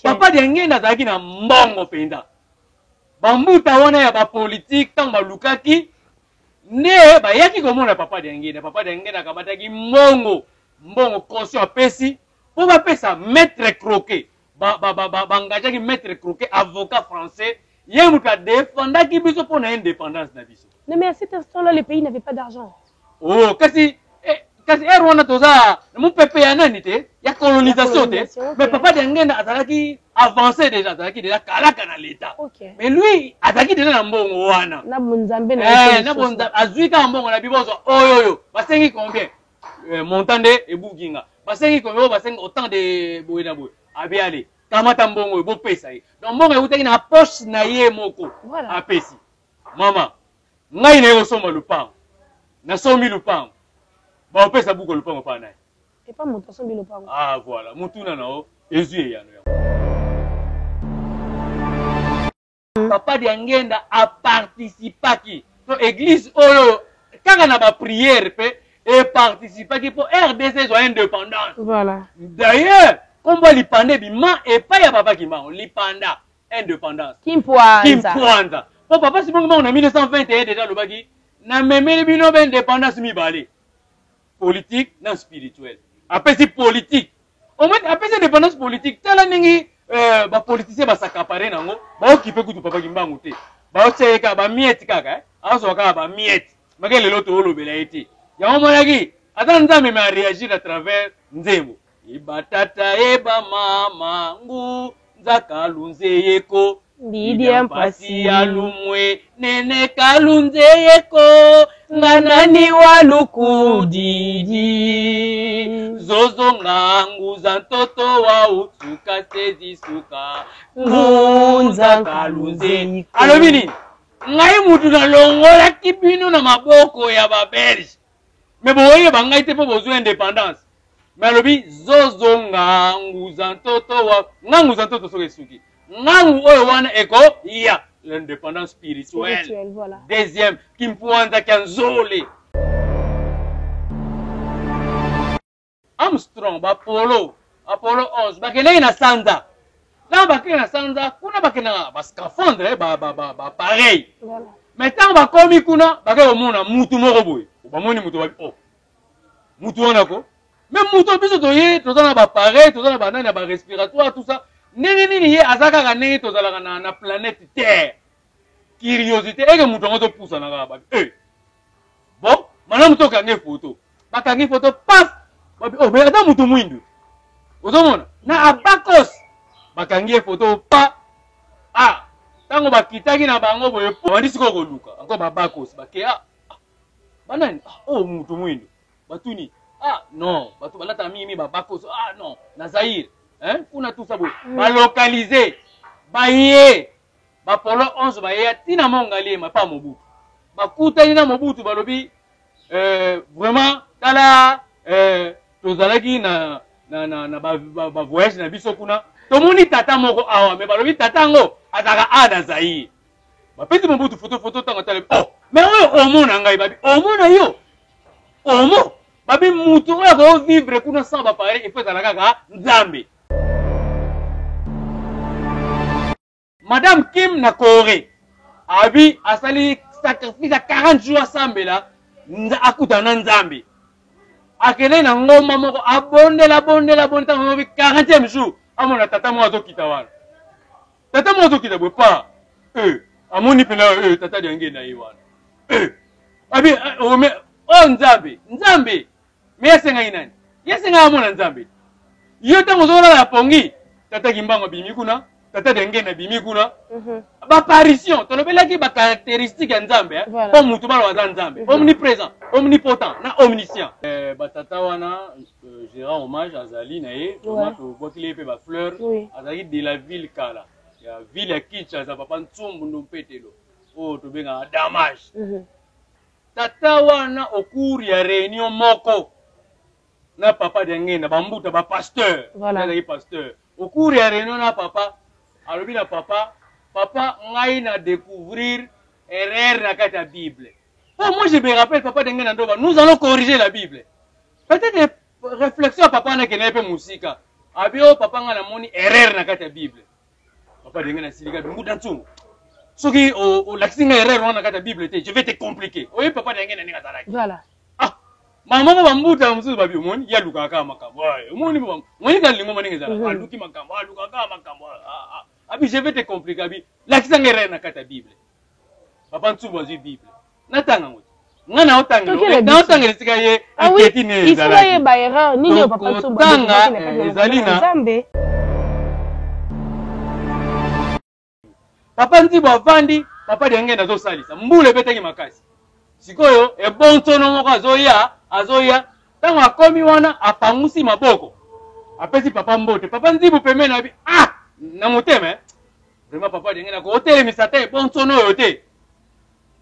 Papa Diangenda azalaki na mbongo mpenza. Bambuta wana ya bapolitike ntango balukaki nde bayaki komona Papa Diangenda. Papa Diangenda akamataki mbongo, mbongo caution apesi mpo bapesa Maître Croquet. Ba-engagaki Maître Croquet, avocat français, ye moto adefendaki biso mpo na indépendance na biso. Non mais à cet instant-là, le pays n'avait pas d'argent. Oh, kasi eh, kasi ere wana toza mopepe ya nani te, ya colonisation te. Mais Papa Diangenda azalaki avancé déjà, azalaki déjà kalaka na l'État. Mais lui azalaki déjà na mbongo wana. Na bonzambe na eh, na bonzambe azui kaka mbongo na bibozo oyo oyo. Basengi combien? Eh, montant nde ebuki nga. Basengi combien? Oyo basengi autant de boye na boye. Abi allez, kamata mbongo oyo bopesa ye. Donc mbongo eutaki na poche na ye moko. Voilà. Apesi. Mama, ngai naye kosomba lupango. Nasombi lupango. Baopesa buku ya lupango epai na ye. Epa moto asombi lopango. Ah voilà, motuna na yo ezwi eyano yango. Papa Diangenda aparticipaki to église oyo kaka na ba prière pe eparticipaki po RDC ezwa indépendance. Voilà. D'ailleurs, kombo ya lipanda ebima epai ya Papa Kimbangu, lipanda indépendance. Kimpwanza. Kimpwanza. Po Papa Simon Kimbangu na 1921 déjà alobaki namemeli bino ba indépendance mibale. Politique na spirituel. Apesi politique. Au moins apesi indépendance politique. Tala ndenge ba politiciens ba s'accaparer nango, ba occuper kutu Papa Kimbangu te. Ba otia ye kaka ba miettes kaka, eh. Azwa kaka ba miettes. Make lelo toolobela ye te. Yango omonaki ata Nzambe mais a réagir à travers nzembo. Eba tata eba mama ngu nzaka lunze yeko Lidia mpasi ya lumwe nene kalunze yeko nga nani wa lukudidi zozo nga nguza ntoto wa utsuka sezi suka ngunza kalunze. Alobi nini? Ngai mutu nalongolaki bino na maboko ya ba Belge, mais boyeba ngai te mpo bozwi indépendance. Mais alobi zozo nga nguza ntoto wa nga nguza ntoto soki esuki ngangu oyo wana eko ya l'indépendance spirituelle. Spirituelle, voilà. Deuxième kimpwanza kya nzole Armstrong ba Apollo, Apollo 11 bakendaki na sanza. Ntango bakendaki na sanza kuna bakendaka ba scaphandre ba ba ba ba appareil. Voilà. Mais ntango bakomi kuna bakei komona mutu moko boye. Bamoni mutu babi oh. Mutu wana ko. Mais mutu biso toye toza na ba appareil, toza na ba nani ya ba respiratoire tout ça. Ndenge nini ye aza kaka ndenge tozalaka na na planète Terre. Curiosité eke mutu yango azopusana kaka babi eh. Bon, malamu tokange photo. Bakangi photo paf. Babi oh mais ata mutu mwindu. Ozomona na abakos bakangi ye photo pa. Ah, tango bakitaki na bango boye babandi sikoyo koluka encore babakos bake ah, ah banani ah, oh mutu mwindu batuni ah non bato balataka mingi mingi babakos ah non na Zaïre hein kuna tout ça boye balocaliser baye ba Polo 11 baye tina Mont Ngaliema pa Mobutu bakutani na Mobutu balobi vraiment tala tozalaki na na na na ba, ba, ba voyage na biso kuna tomoni tata moko awa mais balobi tata yango azalaka a na Zaïre bapesi Mobutu photo photo ntango atala oh mais oyo omona ngai babi omona yo omo babi mutu oyo ako vivre kuna sans ba pareil il faut ezala kaka Nzambe. Madame Kim na Corée abi asali sacrifice ya 40 jours asambela akutana na Nzambe akendaki na ngomba moko abondela abondela abondela ntango alobi 40e jour amona tata moko azokita wana tata moko azokita boye pa amoni mpena tata Diangenda ye wana abi oh Nzambe Nzambe Mais asengaki nani? Ye asengaki amona Nzambe. Yo ntango ozolala na pongi, tata Kimbangu abimi kuna, tata Diangenda abimi kuna. Ba apparition, tolobelaki ba caractéristique ya Nzambe, hein? Voilà. Po mutu baloba aza Nzambe. Omniprésent, omnipotent, na omniscient. Ba tata wana, je rends hommage azali na ye, vraiment tobwakeli ye pe ba fleurs. Azalaki de la ville kala, ya ville ya Kinshasa, papa Ntsumbu Ndompetelo, oyo tobengaka Damage. Tata wana au cours ya reunion moko na papa Diangenda ba mbuta ba pasteur Voilà. azalaki pasteur au cours ya reunion na papa alobi na papa papa ngai na découvrir erreur na kati ya Bible po moi je me rappelle papa Diangenda ndoba nous allons corriger la Bible peut-être réflexion ya papa wana ekendaki mpe mosika. Abi o papa nga namoni erreur na kati ya Bible. Papa Diangenda asilika abi mbuta nsungu. Soki olakisi nga erreur wana na kati ya Bible te, je vais te compliquer. Oyebi papa Diangenda ndenge azalaki. Voilà. Ah, mama moko bambuta mosusu babi omoni ye alukaka kaka makambo. Omoni omoni kaka lingomba ndenge ezalaka. Aluki makambo, alukaka kaka makambo. Ah, ah. Abi je vais te compliquer abi lakisa nga erreur na kati ya Bible. Papa Ntsumbu azwi Bible. Natanga ngo te. Nga na otangela, na otangela esika ye ah oui, eketi ne il faut ezalaki. bayeba erreur nini oyo Donc papa Ntsumbu kotanga adécouvraki na kati ya ezali mokanda ya na Nzambe. Papa Nzibo avandi, papa Diangenda azosalisa. Mbula ebetaki makasi. Sikoyo ebonsono moko azoya, azoya. Tango akomi wana apangusi maboko. Apesi papa mbote. Papa Nzibo pembeni abi ah na motema eh. Vraiment papa Diangenda akotelemisa ata ebonsono oyo te.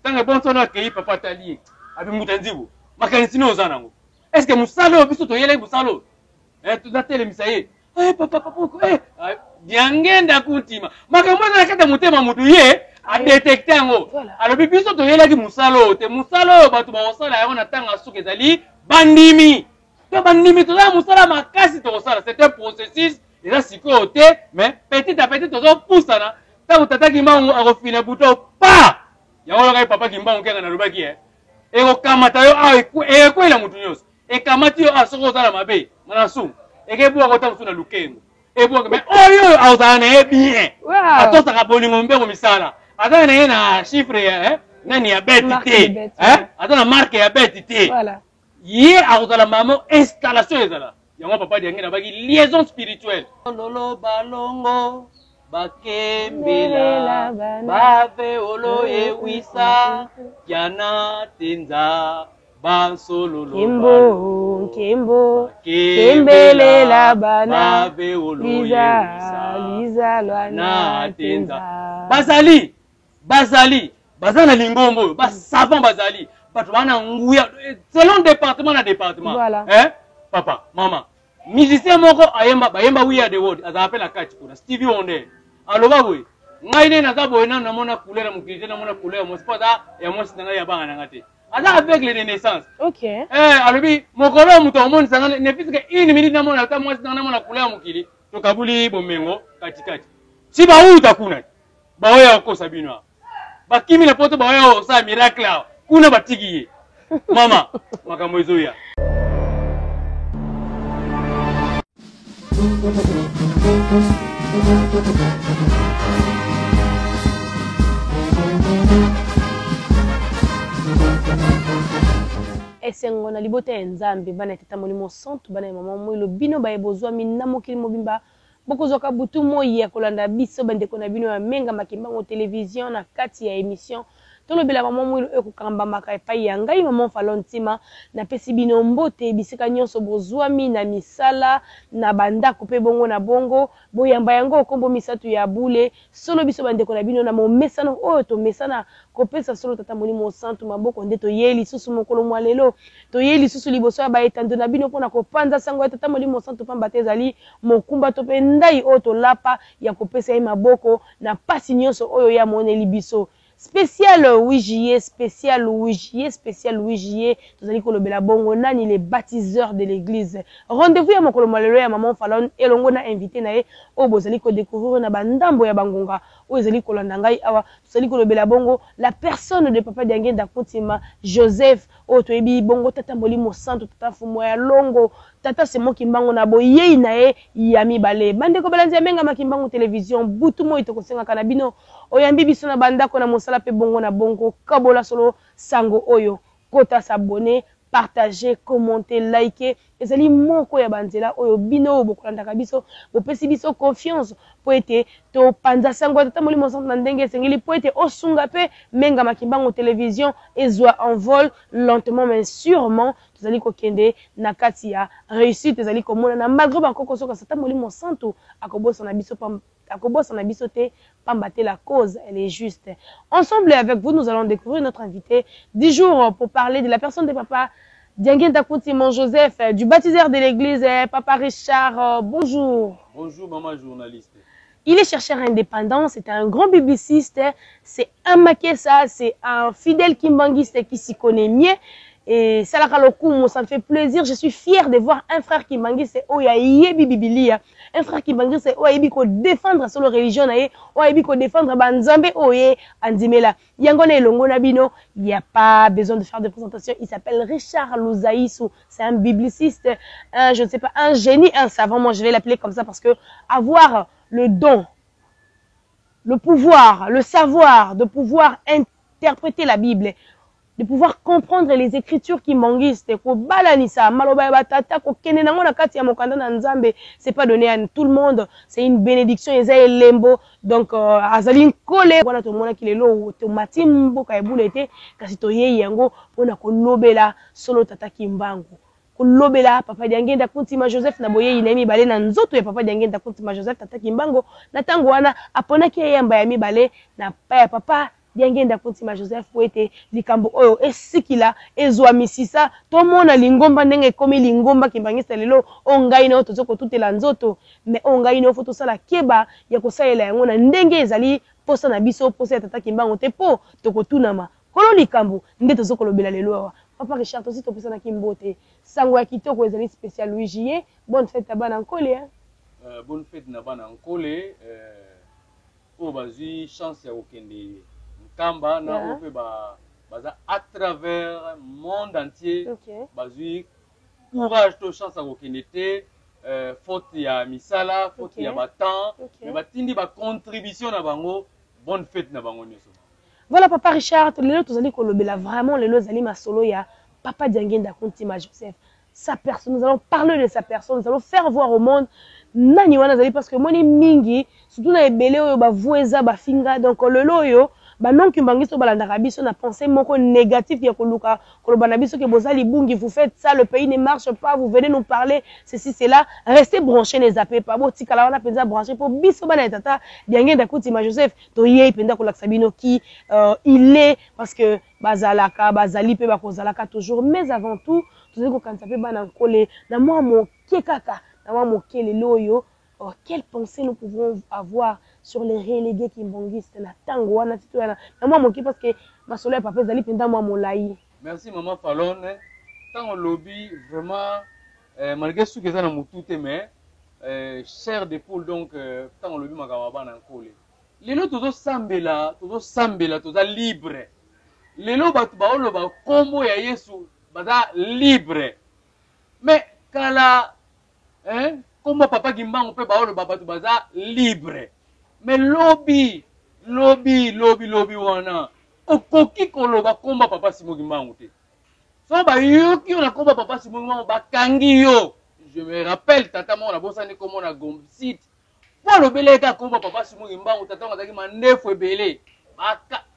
Tango ebonsono akei papa atali ye. Abi mbuta Nzibo, makanisi nini oza nango? Est-ce que mosala oyo biso toyelaki mosala oyo? Eh, natelemisa ye. Eh, papa, papa, eh, ah, Diangenda kuntima. Makambo eza na kati ya motema mutu ye adetekte yango. Voilà. Alobi biso toyelaki mosala oyo te. Mosala oyo bato bakosala yango na ntango ya suka ezali bandimi. To bandimi toza na mosala makasi tokosala. C'est un processus, eza sikoyo te, mais petit à petit tozopusana. Ntango tata Kimbangu akofina buto pa! Yango wana papa Kimbangu kenga nalobaki eh. Ekokamata yo awa ekwela mutu nyonso. Ekamati yo awa soki oza na mabe, mana sumu. Ekebwaka ota mosusu na lukengo. Ebwaka mais oyo azala na ye bien. Wow. Atosaka bolingo mbengo misala. Aza na ye na chiffre ya eh, nani ya bête Marque te. de bête, Eh? ouais. Aza na marque ya bête te. Voilà. Ye akozala mama installation ezala. Yango papa Diangenda abaki liaison spirituelle. Lolo balongo bakembela bave olo ewisa kiana tenza bansololo Nkembo, nkembo, kembelela bana, bave olo liza, ewisa liza lwana na tenza. tenza. Bazali, bazali, baza na lingombo oyo, ba savant bazali, bato bana nguya selon département na département. Voilà. Eh? Papa, mama, musicien moko ayemba, bayemba We Are the World, azala pe na kati kuna, Stevie Wonder. Aloba boye, ngai nde naza boye nanu namona couleur ya mokili te, namona couleur ya mwasi, po aza ya mwasi na ngai ya bana na ngai te. Aza aveugle de naissance. Ok. Eh, alobi mokolo moto akomonisa ngai ne fût-ce que une minute namona ata mwasi na ngai, namona couleur ya mokili, tokabuli bomengo katikati. Si bauta kuna, baoya kokosa bino awa. Bakimi na poto baoya kosala miracle awa. Kuna batiki ye. Mama, makambo ezoya. Esengo na libota ya Nzambe, bana ya Tata Molimo Santu, bana ya Mama Mwilo, bino baye bozwami na mokili mobimba, bokozwaka butu moi ya kolanda biso bandeko na bino ya Menga Makimbango Television na kati ya emission Tolobela Mama Mwilo oyo ekokambamaka epai ya ngai Maman Falonne Ntima. Napesi bino mbote bisika nyonso bozwami na misala, na bandako pe bongo na bongo. Boyamba yango kombo misatu ya bule. Solo biso bandeko na bino na momesano oyo tomesana kopesa solo Tata Molimo Santu maboko nde toyei lisusu mokolo mwa lelo. Toyei lisusu liboso ya ba etando na bino mpo na kopanza sango ya Tata Molimo Santu pamba te ezali mokumba to pe ndayi oyo tolapa ya kopesa ye maboko na pasi nyonso oyo ye amoneli biso. Special 8 juillet, special 8 juillet, special 8 juillet, tozali kolobela bongo nani le baptiseur de l'eglise. Rendez-vous ya mokolo mwa lelo ya maman Falonne elongo na invité na ye oyo bozali ko decouvrir na ba ndambo ya ba ngonga oyo ezali kolanda ngai awa. Tozali kolobela bongo la personne de papa Diangienda Kuntima Joseph oyo toyebi bongo tata Molimo Santu, tata Mfumu ya Longo, tata Simon Kimbangu na boyei na ye ya mibale. Bandeko balandi ya Menga Kimbangu Television, butu moyi tokosengaka na bino oyambi biso na bandako na mosala pe bongo na bongo, kabola solo sango oyo, kota s'abonner, partager, commenter, liker, ezali moko ya ba nzela oyo bino oyo bokolandaka biso bopesi biso confiance po ete topanza sango ya Tata Molimo Santu na ndenge esengeli po ete osunga pe Menga Kimbangu Television ezua envol lentement mais surement. Tozali kokende na kati ya reussite ezali komonana malgre ba nkokoso, kasi Tata Molimo Santu akobosana biso pamba akobosana biso te pamba te la cause elle est juste. Ensemble avec vous nous allons découvrir notre invité du jour pour parler de la personne de papa Diangienda Kuntima Joseph du baptiseur de l'église papa Richard. Bonjour. Bonjour maman journaliste. Il est chercheur indépendant, c'est un grand bibliciste, c'est un Makessa, c'est un fidèle kimbanguiste qui s'y connaît mieux. Esalaka lokumu, ça me fait plaisir, je suis fière de voir un frère kimbanguiste oyo ayebi bibilia, un frère kimbanguiste oyo ayebi ko défendre solo religion na ye, oyo ayebi ko défendre ba nzambe oyo ye andimela. Yango na elongo na bino, il y a pas besoin de faire de présentation, il s'appelle Richard Luzaïsou, c'est un bibliciste, un, je ne sais pas, un génie, un savant, moi je vais l'appeler comme ça parce que avoir le don, le pouvoir, le savoir de pouvoir interpréter la Bible, de pouvoir comprendre les écritures kimbanguistes, kobalanisa maloba ya batata, kokende nango na kati ya mokanda na Nzambe, c'est pas donné à tout le monde, c'est une bénédiction, eza elembo. Donc azali nkole wana tomonaki lelo tomati mboka ebule te, kasi toyei yango mpona kolobela solo tata Kimbangu, kolobela papa Diangenda Kuntima Joseph na boyei na ye mibale na nzoto ya papa Diangenda Kuntima Joseph. Tata Kimbangu na ntango wana aponaki eyamba ya mibale na pa ya papa Diangenda Kuntima Joseph po ete likambo oyo esikila ezwa misisa, tomona lingomba ndenge ekomi lingomba kimbangista lelo oyo ngai na yo tozo kotutela nzoto, mais oyo ngai na yo faut tosala keba ya kosalela yango na ndenge ezali posa na biso, posa ya tata Kimbangu te, po tokotunama. Kolo likambo nde tozo kolobela lelo awa. Papa Richard, tosi topesanaki mbote, sango ya kitoko ezali special 8 juillet, bonne fete na bana Nkole hein. Bonne fete na bana Nkole oyo bazwi chance ya kokende Nkamba na oyo mpe baza à travers monde entier, bazwi courage to chance ya kokende te, faute ya misala, faute ya batemps, mais batindi bacontribution na bango. Bonne fete na bango nyonso. Voilà papa Richard, lelo tozali kolobela vraiment, lelo ezali masolo ya papa Diangenda Kuntima Joseph, sa personne, nous allons parler de sa personne, nous allons faire voir au monde nani wana azali, parce que moni mingi surtout na ebele oyo bavue eza bafinga. Donc lelo oyo ba non kimbanguiste oyo balandaka biso na pensée moko négatif ya koluka koloba na biso ke boza libungi, vous faites ça, le pays ne marche pas, vous venez nous parler ceci cela. Restez branchés, ne zappez pas, botikala wana mpenza branché, mpo biso bana ya tata Diangenda Kuntima Joseph toyei mpenza kolakisa bino qui il est, parce que bazalaka, bazali mpe bakozalaka toujours. Mais avant tout tozali kokanisa mpe bana Nkole na mwa moke, kaka na mwa moke lelo oyo. Oh, quelle pensée nous pouvons avoir sur les relégués kimbanguistes na ntango wana ti toya na mwa moke, parce que masolo ya papa ezali mpenza mwa molai. Merci mama Falone. Ntango olobi vraiment, malgré suki eza na motu te, mais chair de poule. Donc ntango olobi makambo ya bana Nkole lelo, tozosambela, tozosambela, toza libre lelo, bato baoloba nkombo ya Yesu baza libre, mais kala, hein, nkombo papa Kimbangu mpe baoloba, bato baza libre. Mais lobi lobi lobi lobi wana okoki koloba nkombo papa Simon Kimbangu te. So bayoki yo na nkombo papa Simon Kimbangu, bakangi yo. Je me rappelle tata moko, nabosani nkombo, na Gombe City, mpo alobelaki kaka nkombo papa Simon Kimbangu. Tata wango azalaki mandefu ebele,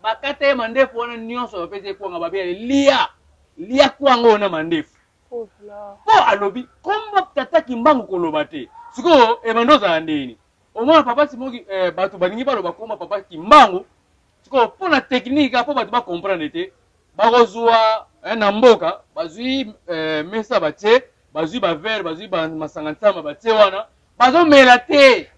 bakata ye mandefu wana nyonso, bapesi ye kwanga, babeya lia lia kwanga oyo na mandefu, mpo alobi kombo tata Kimbangu koloba te. Sikoyo ebandi ozala ndeni omona papa Simoki, bato balingi baloba kombo papa Kimbangu. Sikoyo mpo na technique kaka, mpo bato bacomprendre te, bakozwa na mboka bazwi mesa batie, bazwi baverre, bazwi masanga nsamba batie wana, bazomela te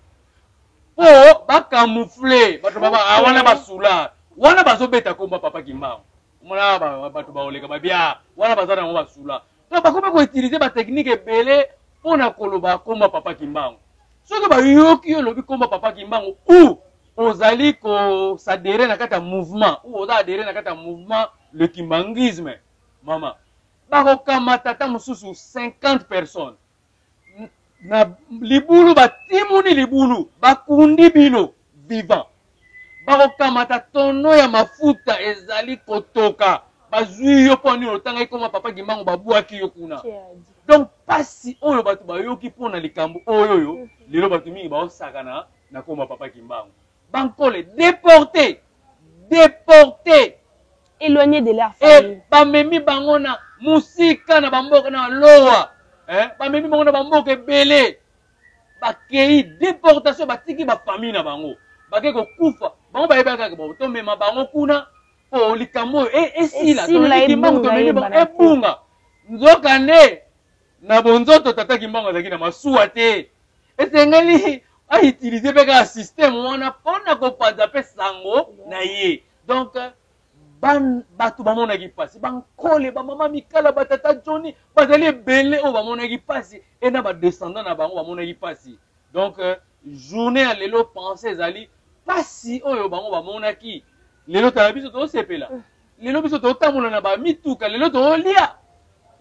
mpo bacamoufle bato baba wana basula wana bazobeta kombo papa Kimbangu. Omona bato baoleka babia wana baza nango basula. Donc bakomi koutiliser batechnique ebele mpona koloba kombo papa Kimbangu. Soki bayoki yo olobi kombo papa Kimbangu ou ozali koadhérer na kati ya mouvement, ou oza adhéré na kati ya mouvement le kimbanguisme, mama, bakokamata ata mosusu 50 personnes na libulu, batimuni libulu, bakundi bino vivant, bakokamata tono ya mafuta ezali kotoka, bazwi yo mpo nini otangaki koma papa Kimbangu, babwaki yo kuna. Donc pasi oyo bato bayoki mpona likambo oyo oyo lelo bato mingi baosakana na koma papa Kimbangu. Bankole déporté, déporté, éloigné de leur famille. E bamemi bango na mosika na bamboka na lowa, eh? Bamemi bango na bamboka ebele, bakei déportation, batiki bafamille na bango, bakei kokufa. Bango bayebaka kaka bo tomema bango kuna mpo likambo oyo esila, tomemi Kimbangu, tomemi bango ebunga. Nzoka nde na bonzoto tata Kimbangu azalaki na masuwa te, esengeli autiliser mpe kaka système wana mpona kopanza mpe sango na ye. Donc Bato bamonaki mpasi, bankole, bamama mikala, batata Johnny, bazali ebele oyo bamonaki mpasi, e na badescendant na bango bamonaki mpasi. Donc journée ya lelo, pensée ezali mpasi oyo bango bamonaki. Lelo tala biso tozosepela, lelo biso tozotambola na bamituka, lelo tozolia.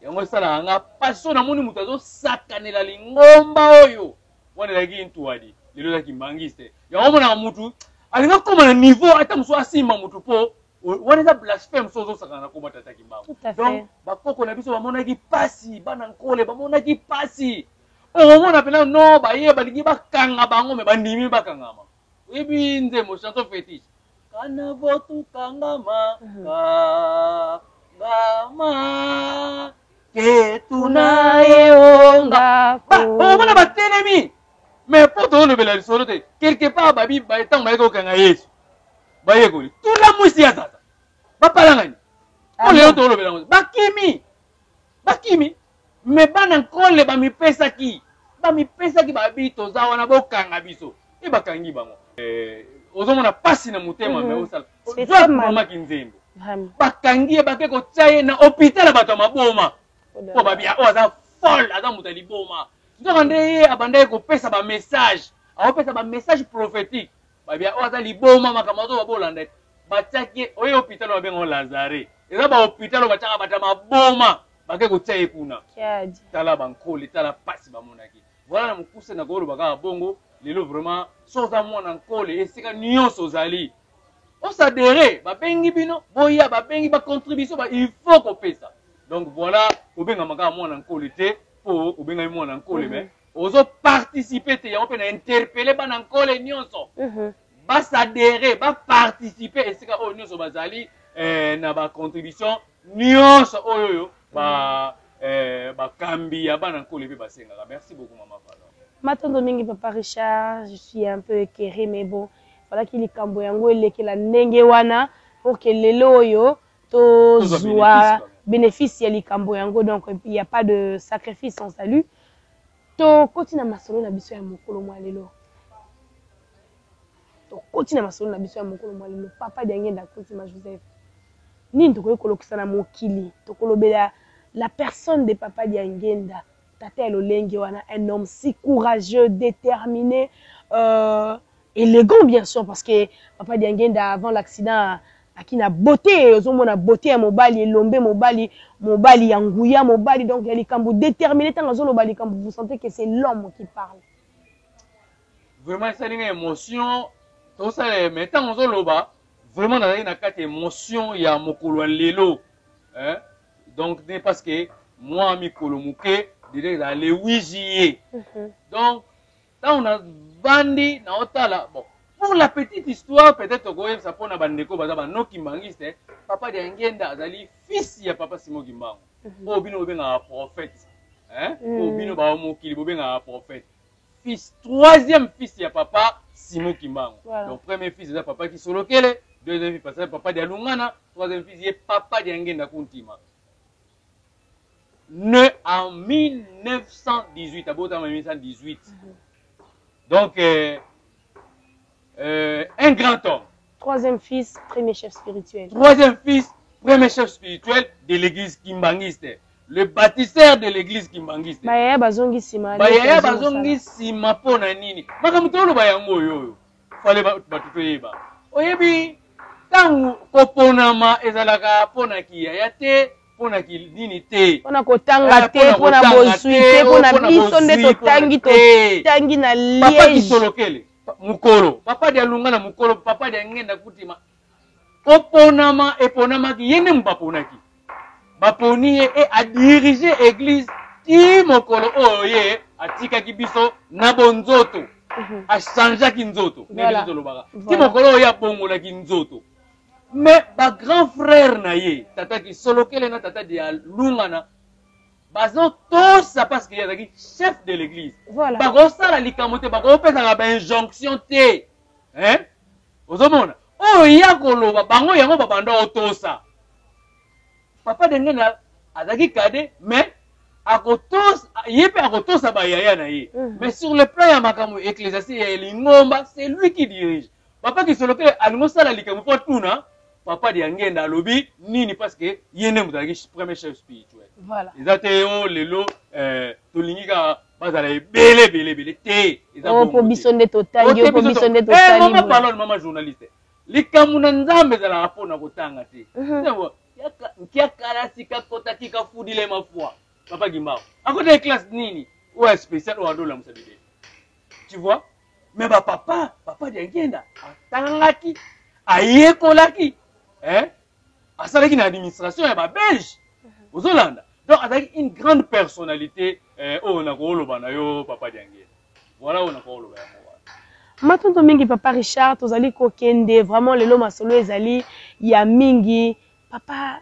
Yango esalaka nga mpasi oyo namoni moto azosakanela lingomba oyo wana ezalaki ntuadi, lelo ezalaki mangiste. Yango omonaka mutu alingi akóma na niveau ata mosusu asimba mutu, mpo wana eza blasphème. So ozosakana na komba tata Kimbangu. Donc bakoko na biso bamonaki mpasi, bana nkole bamonaki mpasi. Okomona mpena no baye balingi bakanga bango, me bandimi bakangama. Oyebi nzembo, chanson fétiche, kana votukangama kangama ketuna yeonga, okomona batelemi. Mais mpo tozolobela lisolo te, quelque part babi ntango bayaki kokanga Yesu, bayekoli tulamwisi ya tata bapalangani. Mpo lelo tozolobela yango, bakimi, bakimi. Me bana nkole bamipesaki, bamipesaki, babi toza wana, bokanga biso. E bakangi bango. Ozomona pasi na motema. Me osala mamaki nzembo, bakangi ye, bake kotia ye na hôpital ya bato ya maboma, mpo babi oyo aza folle, aza moto ya liboma. Nzoka nde ye abandaki kopesa bamessage, aopesa bamessage prophétique. Babi oyo aza liboma, makambo azo babolanda. Batiaki ye oyo hôpital oyo babenga Lazare, eza bahôpital oyo batiaka bato ya maboma. Bake kotia ye kuna. Tala bankole, tala pasi bamonaki. Voilà, na mokuse na koloba kaka bongo. Lelo vraiment, so oza mwana nkole, esika nyonso ozali, osadere. Babengi bino, boya. Babengi bacontribution ba, il faut kopesa. Donc voilà, kobengama kaka mwana nkole te mpo obengami mwana nkole, mais ozoparticipe te. Yango mpe na interpele bana nkole nyonso, basadere, baparticipe esika oyo nyonso bazali, na bacontribution nyonso oyo oyo ba bakambi ya bana nkole mpe basengaka. Merci beaucoup, mama Pardon. Matondo mingi, papa Richard. Je suis un peu écœuré, mais bon, falaki likambo yango elekela ndenge wana pour que lelo oyo tozwa bénéfice ya likambo yango. Donc il y a pas de sacrifice sans salut. Tokoti na masolo na biso ya mokolo mwa lelo, tokoti na masolo na biso ya mokolo mwa lelo. Papa Diangenda Kuntima Joseph, nini tokoki kolokisa na mokili? Tokolobela la personne de papa Diangenda, tata ya lolenge wana, un homme si courageux, déterminé, élégant bien sûr, parce que papa Diangenda avant l'accident aki na beauté. Ozomona beauté ya mobali, elombe mobali, mobali ya nguya, mobali donc ya likambo, déterminé. Ntango azoloba likambo, vous sentez que c'est l'homme qui parle. Vraiment esali nga émotion tosala, mais ntango ozoloba, vraiment nazali na kati ya émotion ya mokolo ya lelo, hein? Donc ne parce que mwa mikolo moke déjà ezala le 8 juillet. Donc ntango navandi naotala, bon, pour la petite histoire, peut-être tokoyebisa mpona bandeko baza banokimbangiste, papa Diangenda azali fils ya papa Simon Kimbangu, oyo bino bobengaka prophète, hein? Oyo bino bamokili bobengaka prophète. Fils, troisième fils ya papa Simon Kimbangu. Donc premier fils eza papa Kisolokele, deuxième fils eza papa Dialungana, troisième fils ye papa Diangenda Kuntima, né en 1918, abotama 1918. Donc un grand homme. Troisième fils, premier chef spirituel. Troisième fils, premier chef spirituel de l'église kimbanguiste, le bâtisseur de l'église kimbanguiste. Bayaya bazongi nsima. Bayaya bazongi nsima mpo na nini? Makambo toloba yango oyo oyo fale bato toyeba. Oyebi, ntango koponama ezalaka mpo na kiyaya te, mpo na nini te. Mpona kotanga te, mpona bozwi te, mpona biso nde totangi, totangi na Papa Liège. Kisolokele mokolo, papa Dialunga na mokolo, papa Diangenda Kutima, koponama eponamaki ye nde baponaki, baponi ye e adirige église ti mokolo oyo ye atikaki biso na bonzoto, achangeaki nzoto nde biso tolobaka ti mokolo oyo ye abongolaki nzoto. Mais bagrand frère na ye, tata Kisolokele na tata Dialungana, bazotosa parce que ye azalaki chef de l'église. Bakosala likambo te, bakopesaka bainjonction te, hein? Ozomona oyo ya koloba bango yango babanda otosa. Papa Dengenda azalaki cadet, mais akotosa ye mpe akotosa bayaya na ye. Mais sur le plan ya makambo ecclésiastique ya lingomba, c'est lui qui dirige. Papa Kisolokele alingi osala likambo mpo atuna. Papa Diangenda alobi nini, parce que ye nde moto azalaki premier chef spirituel. Voilà. Eza te o lelo tolingi kaka bazala ebele ebele ebele te. Eza oh, po biso nde totangi, po biso nde tosali. Mama parole, mama journaliste, likambo na Nzambe ezalaka mpona kotanga te. Nkia kalasi kakotaki kafudile mafua. Papa Gimbao akotaki classe nini oyo ya spécial oyo adolamusa bibele, tu vois? Mais bapapa, Papa Diangenda atangaki, ayekolaki, eh? Asalaki na administration ya babelge, ozolanda. Donc azalaki une grande personnalité. Oyo nakoloba na yo, Papa Diangenda, voilà, oyo nakoloba yango wana. Matondo mingi, Papa Richard. Tozali kokende vraiment lelo, masolo ezali ya mingi. Papa,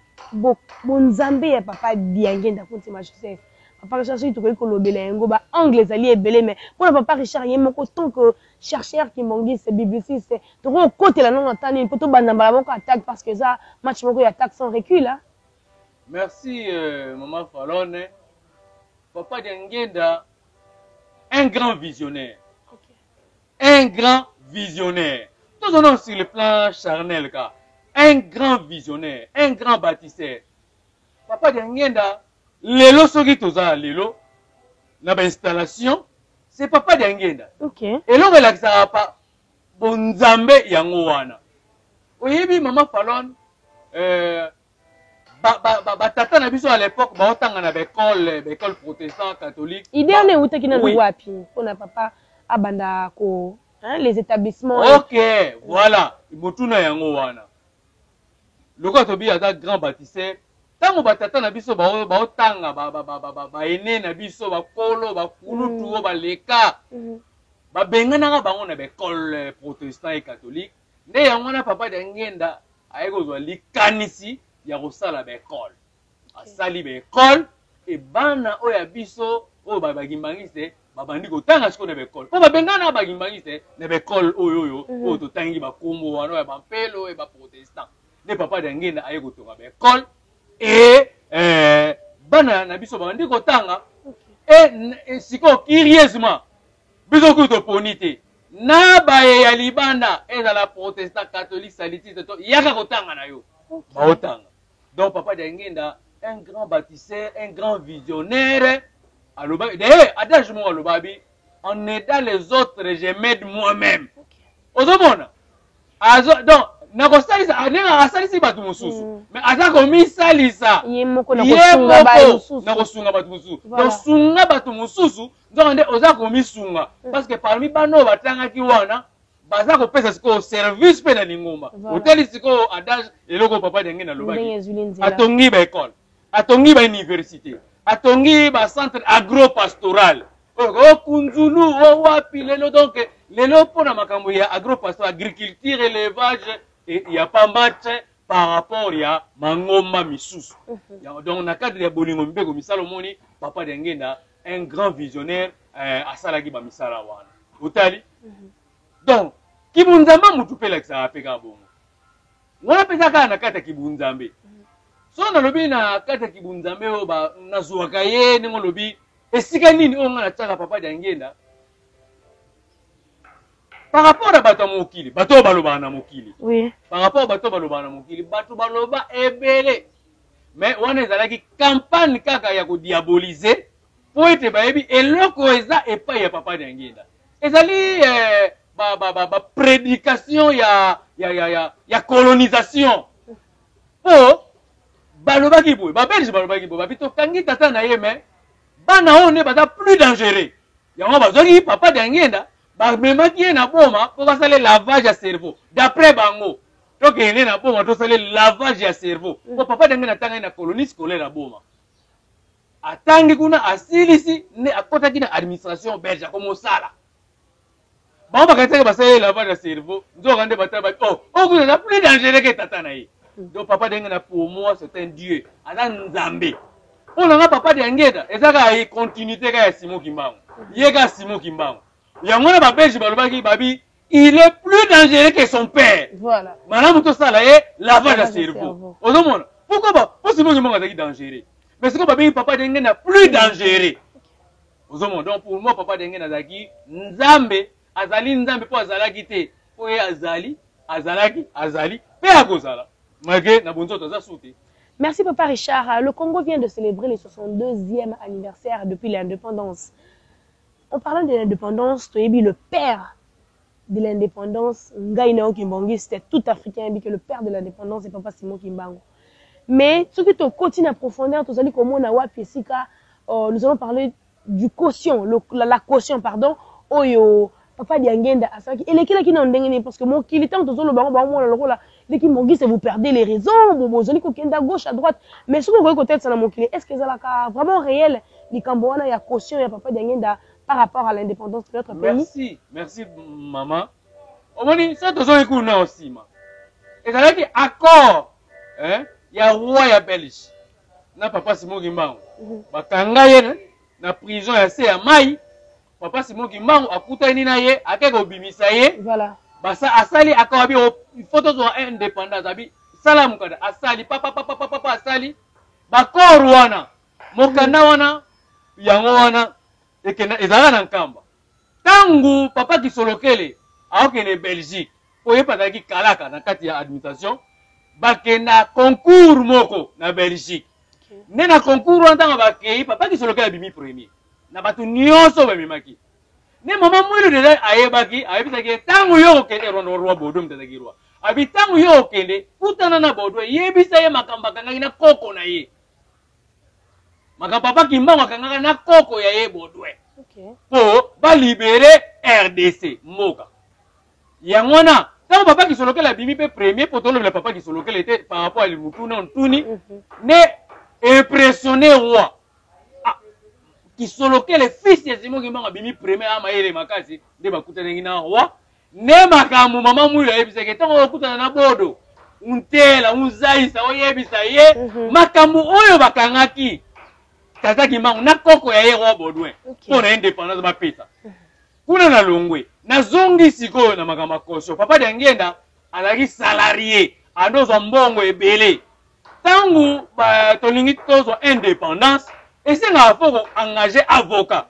bonzambe ya Papa Diangenda Kuntima Joseph, Papa Richard, soki tokoki kolobela yango, baangle ezali ebele, mais mpona Papa Richard ye moko, tant que chercheur kimbangiste, bibliciste, tokoki kokotela nano ata nini mpo tobanda mbala moko attaque, parce que eza match moko ya attaque sans recul, hein? Merci, Maman Falone. Papa Diangenda, un grand visionnaire. Un grand visionnaire. Tozona sur le plan charnel ka. Un grand visionnaire, un grand bâtisseur. Papa Diangenda, lelo soki toza lelo na ba installation, c'est Papa Diangenda. Eloko elakisaka pa bonzambe yango wana. Oyebi, Mama Falone, batata na biso à l'époque baotanga na baécole, baécole protestant, catholique. Idée wana eutaki nano wapi mpona papa abanda ko, hein, les établissements? Ok, voilà, motuna yango wana. Lokola tobi aza grand bâtisseur, ntango batata na biso baotanga, baene na biso, bakolo, bakulutu oyo baleka, babenganaka bango na baécole protestant et catholique. Nde yango wana Papa Diangenda aye kozwa likanisi ya kosala baécole. Asali baécole e bana oyo ya biso oyo bakimbangiste babandi kotanga sikoyo na baécole, mpo babengana bakimbangiste na baécole oyo oyo totangi bakombo wana, oyo ya bampelo, oyo ya baprotestant. Nde Papa Diangenda aye kotonga baécole e bana na biso babandi kotanga. E sikoyo, curieusement, biso kutu toponi te na baye ya libanda, ezala protestant, catholique, salutiste, to yaka kotanga na yo, baotanga. Donc Papa Diangenda, un grand bâtisseur, un grand visionnaire. Aloba d'ailleurs adage moko, aloba bi: "En aidant les autres, je m'aide moi-même." Ozomona, azo donc nakosalisa ndenge asalisi bato mosusu, mais aza komisalisa ye moko na kosunga bato mosusu. Donc sunga bato mosusu, nzoka nde oza komisunga, parce que parmi bana oyo batangaki wana, baza kopesa sikoyo service mpe na lingomba. Otali sikoyo adage, eloko Papa ndenge nalobaki, atongi baécole, atongi bauniversité, atongi bacentre agropastoral okunzulu o wapi lelo. Donc lelo, mpona makambo ya agropastoral, agriculture, élevage, ya pas match par rapport ya mangomba misusu. Donc na cadre ya bolingo mibeko misala, omoni Papa Diangenda, un grand visionnaire, asalaki bamisala wana. Otali, donc kibunzambe mutu mpe elakisaka mpe kaka bongo wana mpenza kaka na kati ya kibunzambe. So nalobi na kati ya kibunzambe oyo nazwaka ye, ndenge olobi, esika nini oyo ngai natiaka Papa Diangenda par rapport na bato ya mokili, bato oyo balobaka na mokili? Par rapport bato oyo balobaka na mokili, bato baloba ebele, mais wana ezalaki campagne kaka ya kodiaboliser, mpo ete bayebi eloko eza epai ya Papa Diangenda ezali baprédication ba, ba, ba ya colonisation. Mpo balobaki boye, babelge balobaki boye, babi tokangi tata na ye, mais bana oyo nde baza plus dangereux. Yango bazwaki Papa Diangenda, bamemaki ye na Boma mpo basala lavage ya cerveau. D'après bango, tokende na Boma, tosala lavage ya cerveau, mpo Papa Diangenda atangaki na colonie scolaire ya Boma. Atangi kuna, asilisi, nde akɔtaki na administration belge, akomosala. Bango bakanisaki basala lavage ya cerveau, nzoka nde batala ba oh, oyo kuna eza plus dangereux ke tata na ye. Donc Papa Diangenda, pour moi, c'est un dieu, aza nzambe mpo na nga. Papa Diangenda eza kaka continuité kaka ya Simon Kimbangu, ye kaka Simon Kimbangu. Yango wana babelge balobaki, babi il est plus dangereux que son père. Malamu tosala ye lavage ya cerveau. Ozomona pourquoi ba po Simon Kimbangu azalaki dangereux, mais sikoyo babengi Papa Diangenda plus dangereux. Ozomona, donc pour moi, Papa Diangenda azalaki nzambe, azali nzambe, mpo azalaki te, mpo ye azali, azalaki, azali mpe akozala. Malgré na bonzoto aza su te. Merci papa Richard. Le Congo vient de célébrer le 62e anniversaire depuis l'indépendance. En parlant de l'indépendance, toyebi le père de l'indépendance, ngai na yo Kimbanguiste, tout africain ayebi que le père de l'indépendance est papa Simon Kimbangu. Mais soki tokoti na profondeur, tozali komona wapi esika nous allons parler du caution, le, la caution pardon, oyo papa Diangenda asalaki elekelaki na ndenge nini? Parce que mokili ntango tozoloba yango, baomona lokola les Kimbanguistes, vous perdez les raisons, bozali kokenda gauche à droite. Mais soki okoki kotetisa na mokili, est ce que ezalaka vraiment réel likambo wana ya caution ya papa Diangenda par rapport à l'indépendance de notre pays? Merci, merci maman. Omoni soki tozongi kuna nsima, ezalaki accord, hein, ya roi ya Belge na papa Simon Kimbangu. Bakanga ye na prison ya se ya mai. Papa Simon Kimbangu akutani na ye, ake kobimisa ye. Basa asali accord, abi il faut tozwa indépendance, abi sala mokanda, asali papa papa papa papa, asali baccord wana, mokanda wana, yango wana ekenda ezalaka na Nkamba. Ntango papa Kisolokele aokende Belgique, po ye mpe azalaki kalaka na kati ya administration, bakenda concours moko na Belgique. Nde na concours wana, ntango bakei, papa Kisolokele abimi premier na bato nyonso bamemaki. Nde mama Mwilu deja ayebaki, ayebisaki ye: ntango yo okende, roi Baudouin moto azalaki roi, abi ntango yo okende, kutana na Baudouin, yebisa ye makambo akangaki na koko na ye, makambo papa Kimbangu akangaka na koko ya ye Baudouin mpo balibere RDC mboka. Yango wana ntango papa Kisolokele abimi mpe premier, mpo tolobela papa Kisolokele te par rapport ya mutuna ntuni, nde impressionné roi. Ah, Kisolokele, fils ya Simon Kimbangu, abimi premier, amayele makasi. Nde bakutanaki na roi, nde makambo mama Mwilu ayebisaki: ntango okutana na Bodo untela unzaisa, oyebisa ye makambo oyo bakangaki tata Kimbangu na koko ya ye roi Baudouin mpo na indépendance bapesa kuna. Na longwe, nazongi sikoyo na makambo ya caution. Papa Diangenda azalaki salarié, andozwa mbongo ebele. Ntango tolingi tozwa indépendance, esengaka fo koengage avocat.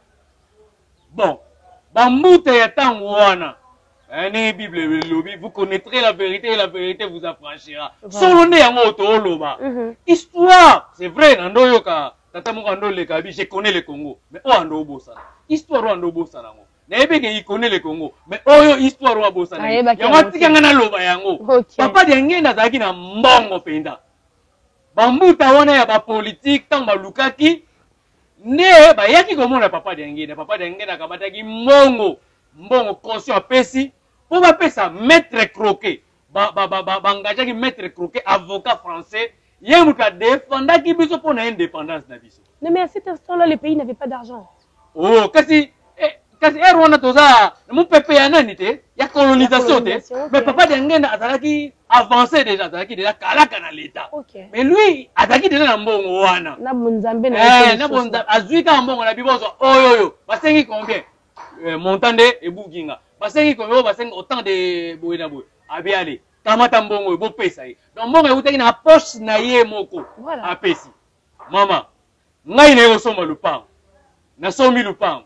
Bon, bambuta ya ntango wana, ndenge Bible elobi: "Vous connaîtrez la vérité et la vérité vous affranchira." Solo nde yango oyo tooloba. Histoire, c'est vrai, na ndo oyoka tata moko ando oleka abi: "Je connais le Congo", mais oyo ando obosana histoire, oyo ando obosana yango. Nayebi ke il connaît le Congo, mais oyo histoire oyo abosana yango, atikanga naloba yango. Papa Diangenda azalaki na mbongo mpenza. Bambuta wana ya bapolitike, ntango balukaki nde bayaki komona papa Diangenda, papa Diangenda akamataki mbongo, mbongo caution, apesi mpo bapesa maître Croquet. Baengagaki maître Croquet, avocat français, ye moto adefendaki biso mpo na indépendance na biso. Non, mais à cet instant-là, le pays n'avait pas d'argent. Oh, kasi ere wana toza mopepe ya nani te, ya colonisation te. Mais papa Diangenda azalaki avancé déjà, azalaki déjà kalaka na l'État. Mais lui azalaki déjà na mbongo wana. Na bonzambe na Na bonzambe, azwi kaka mbongo na bibozo oyo oyo basengi combien, montant nde ebukinga, basengi combien, oyo basengi autant de boye na boye, abi ale kamata mbongo oyo, bopesa ye. Donc mbongo eutaki na poche na ye moko. Apesi mama ngai naye kosomba lupango, nasombi lupango,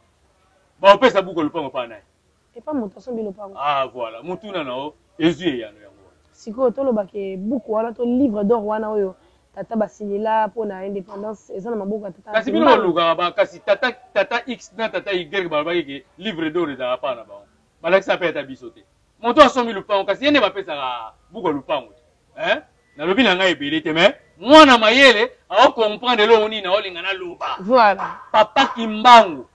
baopesa buku lupango mpa na ye. Epa moto asombi lopango. Ah voilà, motuna na o ezwi eyano yango wana. Sikoyo tolobake buku wana to livre d'or wana oyo tata basinila mpona indépendance eza na maboko ya tata. Kasi bino bolukaka, kasi tata X na tata Y balobaki ke livre d'or ezalaka mpa na bango, balakisa mpe ata biso te. Moto asombi lupango, kasi ye nde bapesaka buku ya lupango te. Nalobi na ngai ebele te, mais mwana mayele aocomprendre eloko nini naolinga naloba. Papa Kimbangu,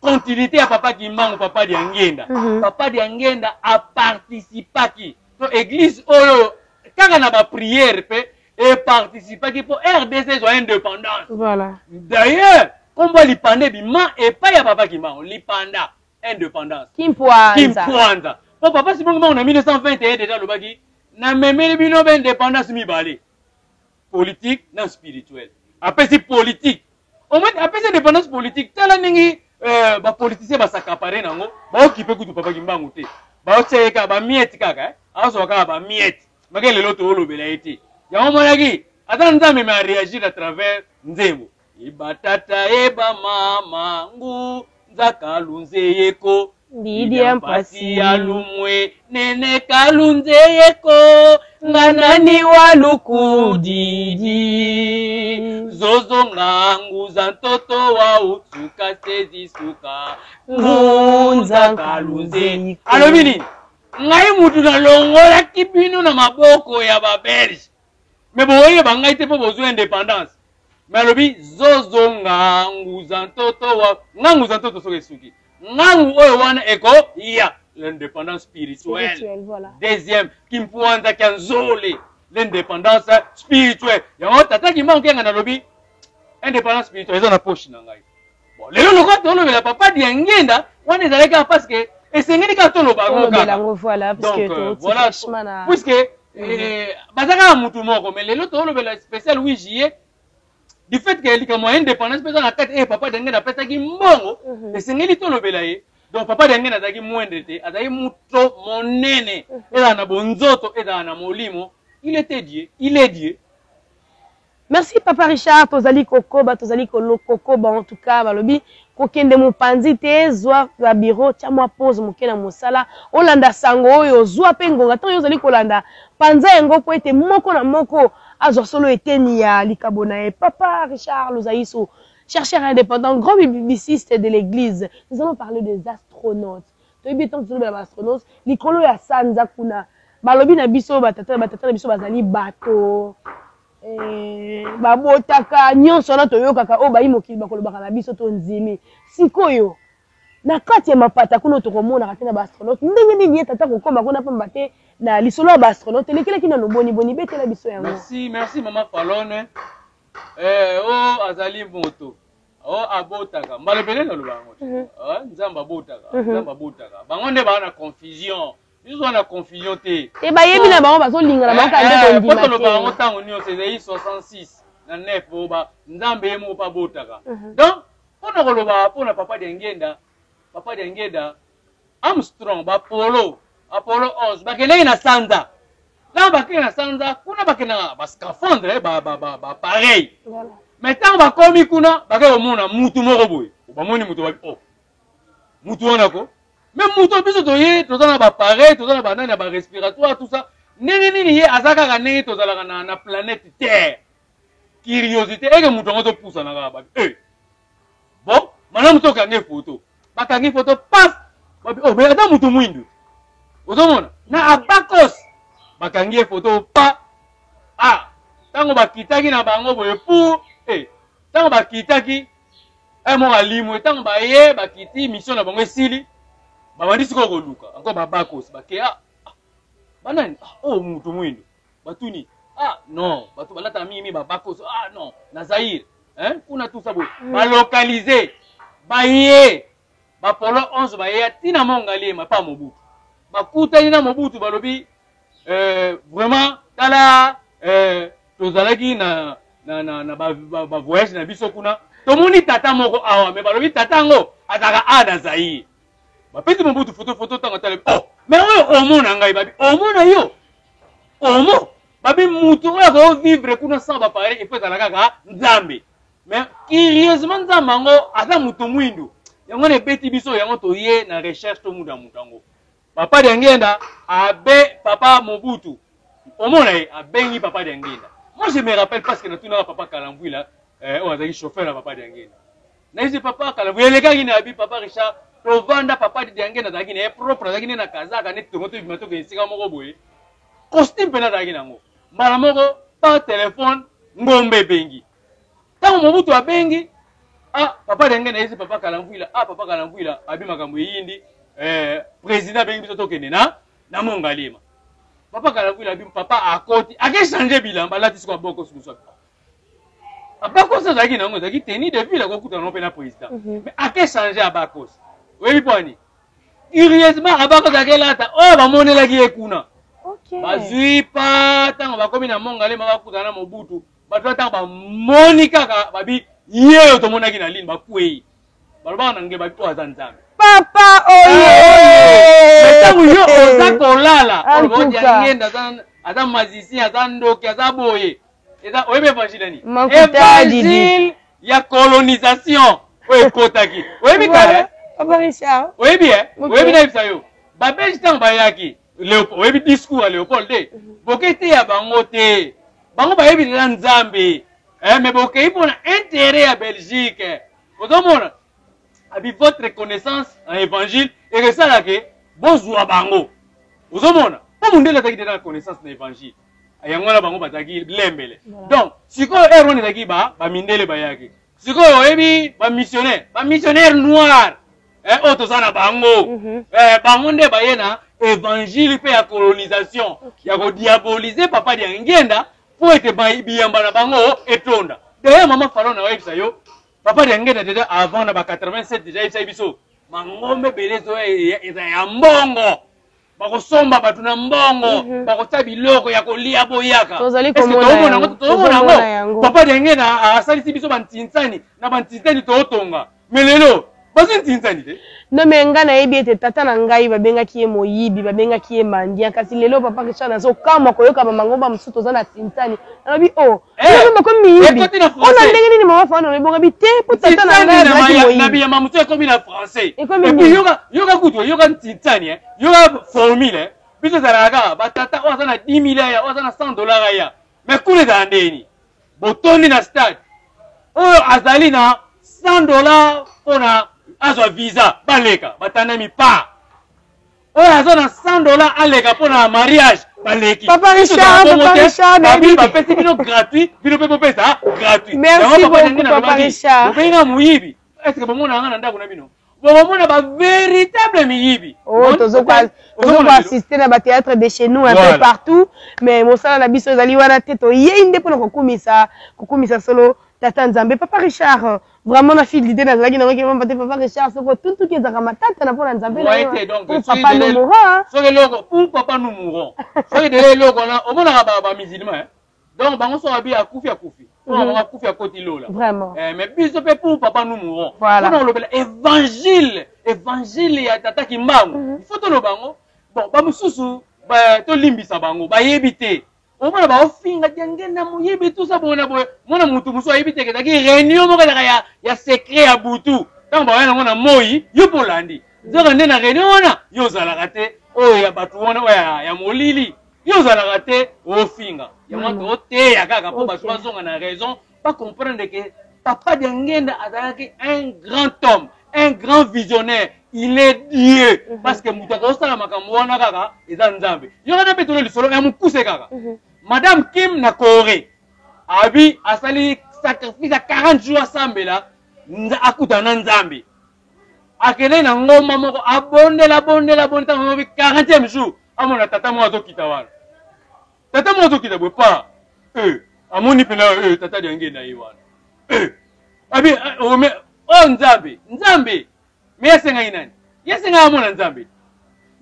continuité ya papa Kimbangu, papa Diangenda. Papa Diangenda aparticipaki to église oyo kaka na baprière mpe eparticipaki mpo RDC ezwa indépendance. D'ailleurs kombo ya lipanda ebima epai ya papa Kimbangu, lipanda indépendance. Kimpwanza. Kimpwanza, mpo papa Simon Kimbangu na 1921 déjà alobaki: "Namemeli bino ba indépendance mibale, politique na spirituel." Apesi politique, omoni, apesi indépendance politique. Tala ndenge bapoliticien basakapare nango, baokipe kutu papa Kimbangu te, baotia ye kaka bamiettes kaka, azwa kaka bamiettes. Make lelo toolobela ye te. Yango monaki ata Nzambe me aréagir à travers nzembo: "Eba tata, eba mama, ngu nzaka lunze yeko Ndidia mpasi mpasi ya lumwe nene kalunze yeko." Nga nani wa lukudidi zozo nganguza ntoto wa utsuka sezisuka ngunza kalunze. Alobi nini? Ngai mutu nalongolaki bino na maboko ya ba belge, me boyeba ngai te mpo bozwa independance. Me alobi zozo nganguza ntoto wa nganguza ntoto, soki esuki ngangu oyo wana ekoya l'indépendance spirituelle. Spirituelle, voilà. Deuxième kimpuanza kya nzole, l'indépendance spirituelle. Yango tata Kimbangu Kiangani nalobi indépendance spirituelle eza na poche na ngai. Bon, lelo lokola tolobela papa Diangienda wana ezalaki kaka parce que esengeli kaka toloba yango Tolobela kaka. yango, voilà, parce Donc, que touti voilà, franchement na puisque baza kaka mutu moko, mais lelo tolobela spécial 8 juillet du fait que likambo ya indépendance mpe eza na kati. Papa Diangienda apesaki mbongo, esengeli tolobela ye. Donc papa Diangienda azalaki moindre te, azalaki moto monene, ezala na bonzoto, ezala na molimo. Il était Dieu, il est Dieu. Merci papa Richard, tozali kokoba, tozali kokoba. En tout cas balobi kokende mopanzi te, zwa ba bureau, tia mwa pause moke na mosala, olanda sango oyo, zwa pe ngonga ntango yo ozali kolanda, panza yango po ete moko na moko azwa solo eteni ya likabo na ye. Papa Richard Luzaiso, chercheur indépendant, grand bibliciste de l'église, nous allons parler des astronautes. Toyebi ntango tozolobela ba astronautes likolo ya sanza kuna, balobi na biso batata batata na biso bazali bato, babotaka nyonso wana toyokaka oyo bayi mokili bakolobaka na biso, tondimi. Sikoyo na kati ya mapata kuna tokomonaka te na ba astronaute, ndenge nini ye tata kokoma kuna? Pamba te na lisolo ya ba astronaute elekelaki nano boni boni, betela biso yango. Merci, merci mama Falone. O azali moto o abotaka mbala ebele, naloba yango te. Nzambe abotaka, Nzambe abotaka. Bango nde baa na confusion, biso toza na confusion te. Te, bayebi na bango, bazolinga na bango kaka nde po kondima toloba yango te. Ntango nyonso ezali 66 na 9 po ba Nzambe ye moko mpe abotaka. Donc mpona koloba mpona papa Diangienda, papa Diangienda, Armstrong, baapollo, Apollo 11, bakendaki na sanza. Ntango bakende na sanza kuna, bakendaka bascaphandre, baappareil. Mais ntango bakomi kuna, bakei komona mutu moko boye. Bamoni mutu, babi oh, mutu wana ko, mais mutu biso toye, toza na baappareil, toza na banani ya barespiratoire, tout ça, ndenge nini ye aza kaka ndenge tozalaka na planète Terre? Curiosité eke mutu yango azopusana kaka. Babi eh, bon, malamu tokange photo. Bakangi photo, paf, babi oh, mais aza mutu mwindu. Ozomona na abakos, bakangi ye photo pa. Ah, ntango bakitaki na bango boye pour ntango bakitaki moko alimwe, ntango baye bakiti, mission na bango esili, babandi sikoyo koluka encore babakos. Bake ah, ah, banani? Ah, oh, mutu mwindu. Batuni ah non, bato balataka mingi babakos. Ah non, na Zaire, hein, kuna tout ça boye. Balocaliser, baye bapolo 11, baye ntina Mongaliema pa Mobutu. Bakutani na Mobutu, balobi vraiment tala, tozalaki na ba voyage na biso kuna, tomoni tata moko awa, me balobi tata yango azalaka a na Zaire. Bapesi Mobutu photo. Photo ntango atala, oh, mais oyo omona ngai. Babi omona yo omo, babi mutu oyo akovivre kuna sans baappareil, il faut ezala kaka Nzambe. Mais curieusement Nzambe yango aza moto mwindu. Yango wana ebeti biso, yango toye na recherche, tomuda moto yango. Papa Diangienda abe papa Mobutu omona ye, abengi papa Diangienda. Moi je me rappelle parce que natunaka papa Kalamvwila, oyo azalaki chauffeur ya papa Diangienda. Nayesi papa Kalamvwila elekaki na abi papa Richard, tovanda. Papa Diangienda azalaki na ye propre, azalaki nde na kazaka neti tongo tobima tokende esika moko boye, costume mpena azalaki nango. Mbala moko par telefone, ngombe ebengi. Ntango Mobutu abengi, ah, papa Diangienda ayesi papa Kalamvwila, ah, papa Kalamvwila abi makambo eyindi, président abengi biso tokende na Mongalema. Papa Kalamvwila abi papa akoti, akechange bilamba, alati siko aboko mosu. Abakos azalaki nango, ezalaki tenue de ville, akokutana nango mpe na président. Mais akechange abakos, oyebi mpo ani? Curieusement abakos akelata oyo bamonelaki ye kuna. Bazwi pa ntango bakomi na Mongalema, bakutana na Mobutu. Bato ntango bamoni kaka, babi ye oyo tomonaki na ligne, bakwei. Balobaka na nge, babi oyo aza Nzambe. Papa oye! Ntango yo oza kolala, oloba Diangienda aza magicien, aza ndoki, aza boye. Eza oyebi évangile nini? Évangile ya colonisation oyo ekotaki, oyebi kala. Papa Richard. Oyebi, oyebi, nayebisa yo, babelge ntango bayaki. Oyebi discours ya Léopold te. Boke teya bango te, bango bayebi deja Nzambe, mais bokei mpona intérêt ya Belgique. Ozomona abi votre connaissance en évangile ekesala ke bozwa bango. Ozomona, mpo mondele azalaki deja na connaissance na évangile, yango wana bango bazalaki lembele. Donc sikoyo ere wana ezalaki bamindele bayaki. Sikoyo oyebi bamissionnaire, bamissionnaire noir, oyo toza na bango, bango nde baye na évangile mpe ya colonisation, ya kodiaboliser Papa Diangienda mpo ete biyamba na bango etonda. D'ailleurs, mama Falon, na oyebisa yo, Papa Diangienda déjà avant na ba 87 déjà yebisa biso mangombe ebele ezoya, eza ya mbongo, bakosomba bato na mbongo, bakotia biloko ya kolia, boyaka. Tozali komona yango. Tozomona yango. Papa Diangienda asalisi biso bantinsani na bantinsani, tootonga, mais lelo bazwi ntinsani te. Non, mais ngai nayebi ete tata na ngai babengaki ye moyibi, babengaki ye mendiant, kasi lelo, Papa Richard, nazokamwa koyoka bamangomba mosusu toza na tinsani. Nalobi o bakomi miyibi ona ndenge nini? Mama Fana, olobonga te mpo tata na ngai azalaki moyibi. Na biyamba mosusu ekomi na français. Et puis yoka, yoka kutu, yoka ntinsani, yoka formule. Biso ezalaka kaka batata oyo aza na 10 mille aya, oyo aza na 100 $ aya, mais kuna ezala ndeni? Botondi na stade, oyo azali na 100 $ mpona azwa visa, baleka, batandami pa. Oyo aza na 100 $ aleka mpona mariage, baleki. Papa Richard, Papa Richard. Babi bapesi bino gratuit, bino mpe bopesa gratuit. Merci beaucoup, Papa Richard. Bobengi nga moyibi, est ce que bomona nga na ndako na bino? Bokomona bavéritable miyibi. Oh, tozokoassiste na bathéâtre de chez nous un peu partout, mais mosala na biso ezali wana te. Toyei nde mpona kokumisa, kokumisa solo tata Nzambe. Papa Richard, vraiment na fidélité nazalaki nango kemamba te. Papa Richard, soko tuntuki ezalaka matata na mpona Nzambe. Pour papa nous mourons. Soki eloko, pour papa nous mourons, soki dele eloko wana omonaka bamusulman, donc bango so babi akufi, akufi mpona bango, akufi akoti lola. Vraiment. Mais biso mpe, pour papa nous mourons. Mpona kolobela évangile, évangile ya tata Kimbangu, il faut toloba yango. Bon, bamosusu tolimbisa bango, bayebi te. Omona baofinga Diangenda moyibi, tusa boye na boye. Mona mutu mosusu ayebi te ezalaki réunion moko ezalaka ya secret ya butu. Ntango bawaya nango na moi, yo mpo olandi, nzoka nde na réunion wana yo ozalaka te. Oyo ya bato wana, oyo ya molili, yo ozalaka te, ofinga yango. Toteya kaka mpo bato bazonga na raison, bacomprendre ke Papa Diangenda azalaki un grand homme, un grand visionnaire. Il est Dieu, parce que moto akosala makambo wana kaka eza Nzambe. Yo wana mpe tolo lisolo ya mokuse kaka. Madame Kim na Corée abi asali sacrifice ya 40 jours, asambela akutana na Nzambe. Akende na ngomba moko, abondela, abondela, abondela. Ntango mobi 40e jour, amona tata moko azokita wana. Tata moko azokita boye pa, amoni mpena tata Diangenda ye wana. Abi oyo Nzambe, Nzambe. Me asengaki nani? Ye asengaki amona Nzambe.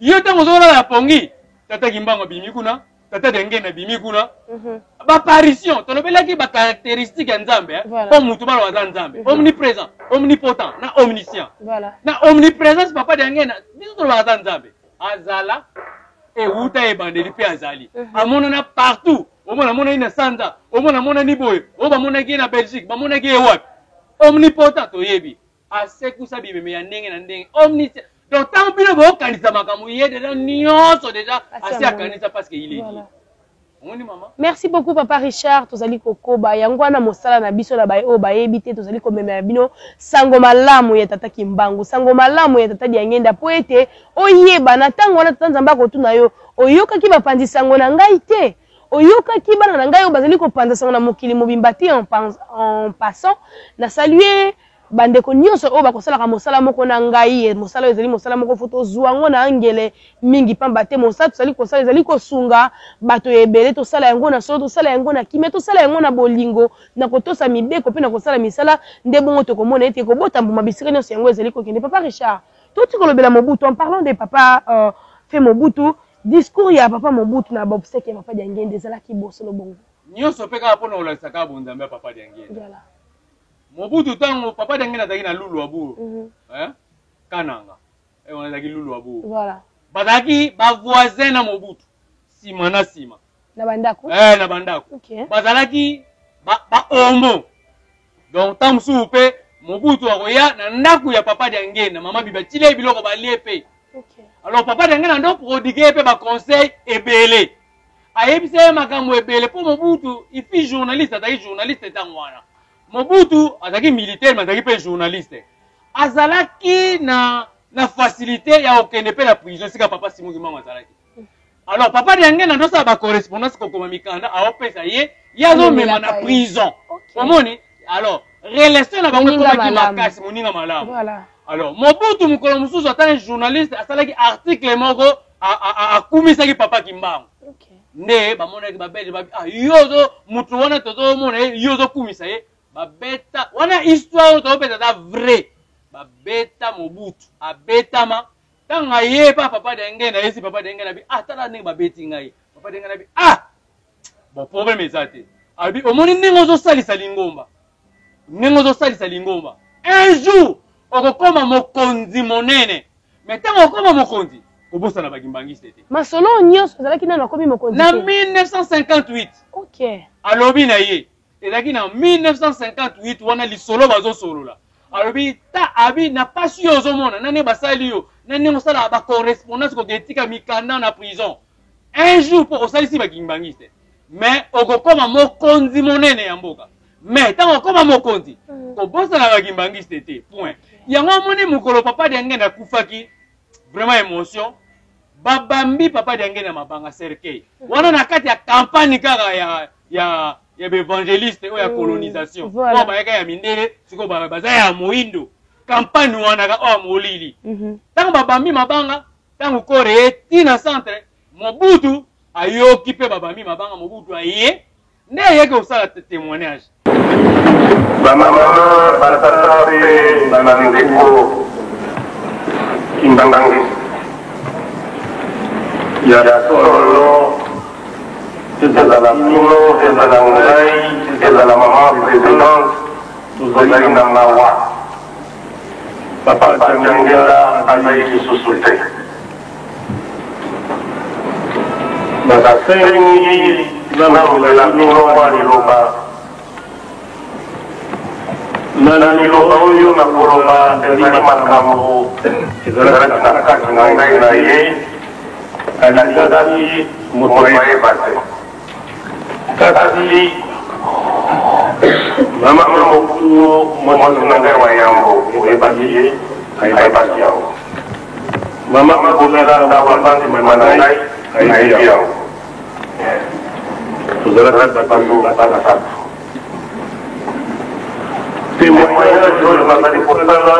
Yo ntango ozolala ya pongi, tata Kimbango abimi kuna, tata Diangenda abimi kuna. Baapparition, tolobelaki bacaractéristique ya Nzambe mpo mutu baloba aza Nzambe: omniprésent, omnipotent na omniscient. Na omniprésence, Papa Diangenda, biso tolobaka aza Nzambe. Azala ewuta ebandeli mpe azali, amonana partout. Omona amonani na sanza, omona amonani boye, oyo bamonaki ye na Belgique, bamonaki ye wapi. Omnipotent, toyebi asekusa bimeme ya ndenge na ndenge. Omniscient, donc ntango bino bokanisa makambo, ye deja nyonso deja asi akanisa, parce que il est Dieu. Omoni, mama? Merci beaucoup, Papa Richard. Tozali kokoba yango wana mosala na biso na baye oyo bayebi te. Tozali komemela bino sango malamu ya tata Kimbangu, sango malamu ya tata Diangenda, mpo ete oyeba na ntango wana tata Nzambe akotuna yo: oyokaki bapanzi sango na ngai te? Oyokaki bana na ngai oyo bazali kopanza sango na mokili mobimba te? En passant, na salue bandeko nyonso oyo bakosalaka mosala moko na ngai. Mosala oyo ezali mosala moko fo tozwa yango na angele mingi, pamba te mosala tozali kosala ezali kosunga bato ebele. Tosala yango na solo, tosala yango na kimia, tosala yango na bolingo, na kotosa mibeko mpe na kosala misala nde bongo tokomona ete kobota mbuma bisika nyonso yango ezali kokende. Papa Richard, toti kolobela Mobutu. En parlant de papa fe Mobutu, discours ya papa Mobutu na baobsèques ya papa Diangende ezalaki bosolo bongo? Nyonso mpe kaka mpona kolakisa kaka bonzambe ya Papa Diangende. Mobutu, ntango Papa Diangende azalaki na Luluabourg, Kananga, wana ezalaki Luluabourg, bazalaki bavoisin na Mobutu, nsima na nsima. Na bandako? Na bandako. Bazalaki baomo. Donc ntango mosusu mpe Mobutu akoya na ndako ya Papa Diangenda, mama Bibi atili ye biloko, balie mpe. Alors papa Diangienda ndo prodigue ye mpe baconseil ebele, ayebisa ye makambo ebele mpo Mobutu ifi journaliste, azalaki journaliste ntango wana. Mobutu azalaki militaire mais azalaki mpe journaliste, azalaki na facilité ya kokende mpe na prison esika papa Simon Kimbangu azalaki. Alors papa Diangienda ndosala ba correspondance, kokoma mikanda, aopesa ye, ye azomema na prison. Omoni, alors relation na bango ekomaki makasi, moninga malamu. Alors Mobutu mokolo mosusu ata un journaliste asalaki article moko, akumisaki papa Kimbangu. Nde bamonaki babelge babi: "Ah, yo ozo mutu wana tozomona ye, yo ozokumisa ye." Babeta wana, histoire oyo tozopesa eza vrai. Babeta Mobutu, abetama. Ntango aye pa papa Diangienda, ayesi papa Diangienda abi: "Ah, tala ndenge babeti ngai." Papa Diangienda abi: "Ah bon, problème eza te." Alobi: "Omoni ndenge ozosalisa lingomba, ndenge ozosalisa lingomba, un jour okokoma mokonzi monene. Mais ntango okokoma mokonzi, kobosana bakimbangiste te." Masolo nyonso ezalaki nano akomi mokonzi na 1958. Alobi na ye, ezalaki na 1958 wana lisolo bazosolola. Alobi ta abi na pasi oyo ozomona na ndenge basali yo, na ndenge osalaka bacorrespondance, koketika mikanda na prison, un jour mpo osalisi bakimbangiste, mais okokoma mokonzi monene ya mboka. Mais ntango okoma mokonzi, kobosana bakimbangiste te, point. Yango omoni mokolo papa Diangienda akufaki, vraiment émotion. Babambi papa Diangienda mabanga, cercueil wana na kati ya campagne kaka ya baévangéliste oyo ya colonisation, oyo bayaka ya mindele, sikoyo baza ya moyindo. Campagne wana ka oyo ya molili. Ntango babambi mabanga, ntango kore ye ntina centre, Mobutu ayoki mpe babambi mabanga. Mobutu aye, nde ayaki kosala témoignage. Bamama, batata mpe bandeko kimbangi, ya solo, ezala bino, ezala ngai, ezala mama présidente, tozali na mawa. Papa Diangienda azali lisusu te. Nasengi nalobela bino mwa liloba. Na liloba oyo nakoloba ezali makambo ezalaki na kati na ngai na ye, alingaki moto ayeba te. Kasi mama Mobutu, mwasi na ngai wa yambo, oyebaki ye, ayebaki yango. Mama Bomelanda wavandi nsima na ngai ayebi yango. Tozalaki bato batatu. Témoignage oyo nazali kosala,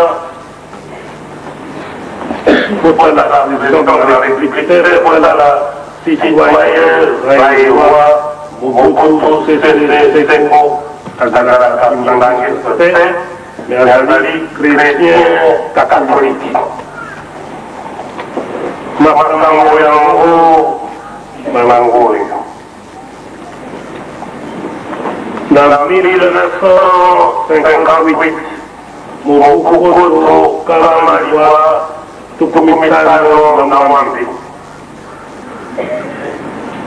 kotala président de la République te, kotala citoyen zaïrois. Mobutu Sese Seko azalaka kimbangiste te, mais azali chrétien catholique. Makambo yango banango oyo, na 1958, mobu 1958,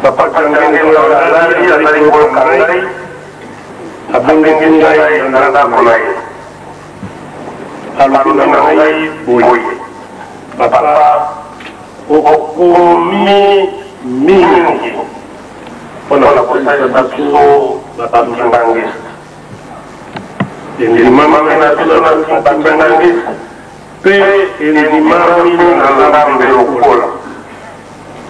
papa Diangienda alali, azali koyoka ngai, abengisi ngai na ndako na ye. Alobi na ngai boye: "Papa, okomi mingi mpona kosalisa biso bakimbangiste, endimami na biso na bakimbangiste mpe endimami na Nzambe lokola."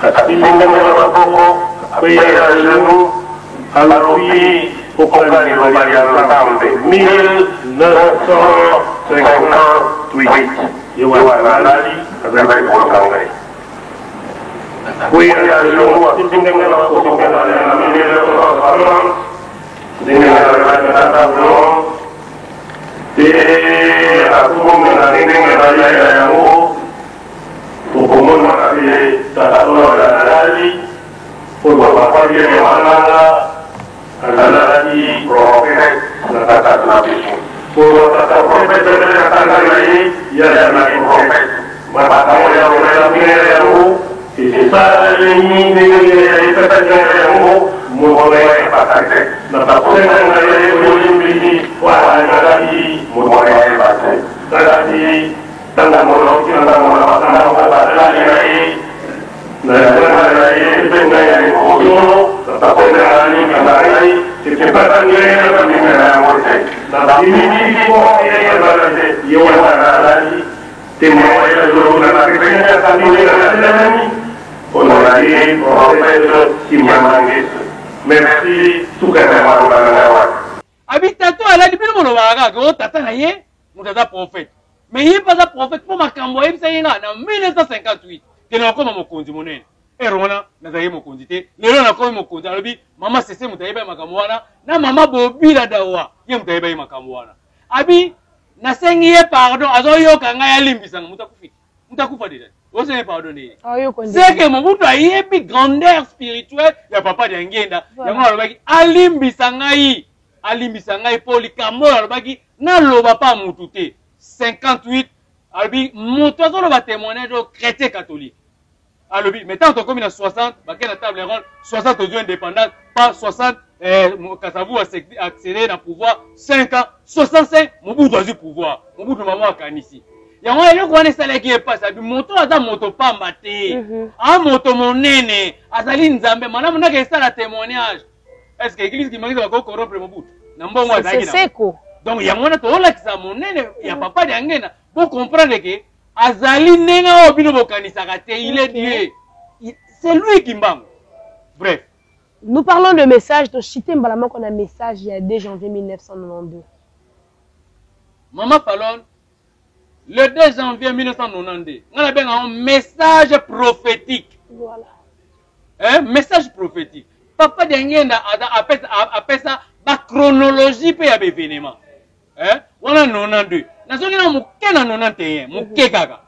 Asimbi ngai na maboko, akweya na genou, alobi: "Okoka liloba ya Nzambe." 1958, ye wana alali, azali koloka ngai, akweya na genou, asimbi ngai na maboko. Na 1960, ndenge nazalaki na tableau te, akomi na ndenge nalela yango, tokomona te tata oyo alali, oyo bapapa wana azalaki prophète na tata na biso. Po tata prophète na tata na ye, ye azalaki prophète. Makambo ya kolelaki yango esalemi ndenge epesaki yango, moto ayebaka te. Na bakosenga na ye bolimbisi, azalaki moto ayeba te. Kasi ntango monoki na ntango na basango basali na ye. Na liwa na ye mpe na ya liboso, bakomela limbisa ngai, epesaka ndenge bandimela yango te. Nabimisi mpo eyebana te ye wana azali temoin ya solo na Eklezia Katolika natelemi mpo na ye Prophète Kimbanguiste. Merci suka ya maloba na ngai wana. Abi tata oyo alali bino bolobaka kaka oh tata na ye moto aza prophète mais ye mpe aza prophète mpo makambo ayebisaki nga na 1958 ke nakokoma mokonzi monene heure wana nazalaki mokonzi te lelo nakomi mokonzi alobi mama sese moto ayebaki makambo wana na mama bobila dawa ye moto ayebaki makambo wana abi nasengi ye pardon azoyoka ngai alimbisa nga moto akufi moto akufa deja osengi pardon nini seke mobutu ayebi grandeur spirituelle ya papa diangenda yango alobaki alimbisa ngai alimbisa ngai mpo likambo oyo alobaki naloba pa mutu te 58 alobi moto azoloba témoignage oyo chrétien catholique alobi mais ntango tokomi na 60 bake na table ronde 60 tozwi indépendance pa 60 eh, kasavu accédé na pouvoir 5 ans 65 mobutu azwi pouvoir mobutu mama akanisi yango eloko wana esalaki ye mpasi abi moto aza moto pamba te mm -hmm. a moto monene azali nzambe malamu ndaka esala témoignage est ce que église kimangisa bakoki corrompre mobutu na mbongo azalaki na donc yango wana toolakisa monene ya mm. papa diangenda bo comprendre ke azali ndenge oyo bino bokanisaka te il est Dieu c'est lui Kimbangu bref. Nous parlons de message to chite mbala moko na message ya 2 janvier 1992. Maman Falonne, le 2 janvier 1992, nga na benga yango message prophétique. Voilà. Hein, message prophétique. Papa Diangienda apesa, apesa ba chronologie pe ya ba événement. Eh, wana 92. Nazongi na moke na 91, moke kaka.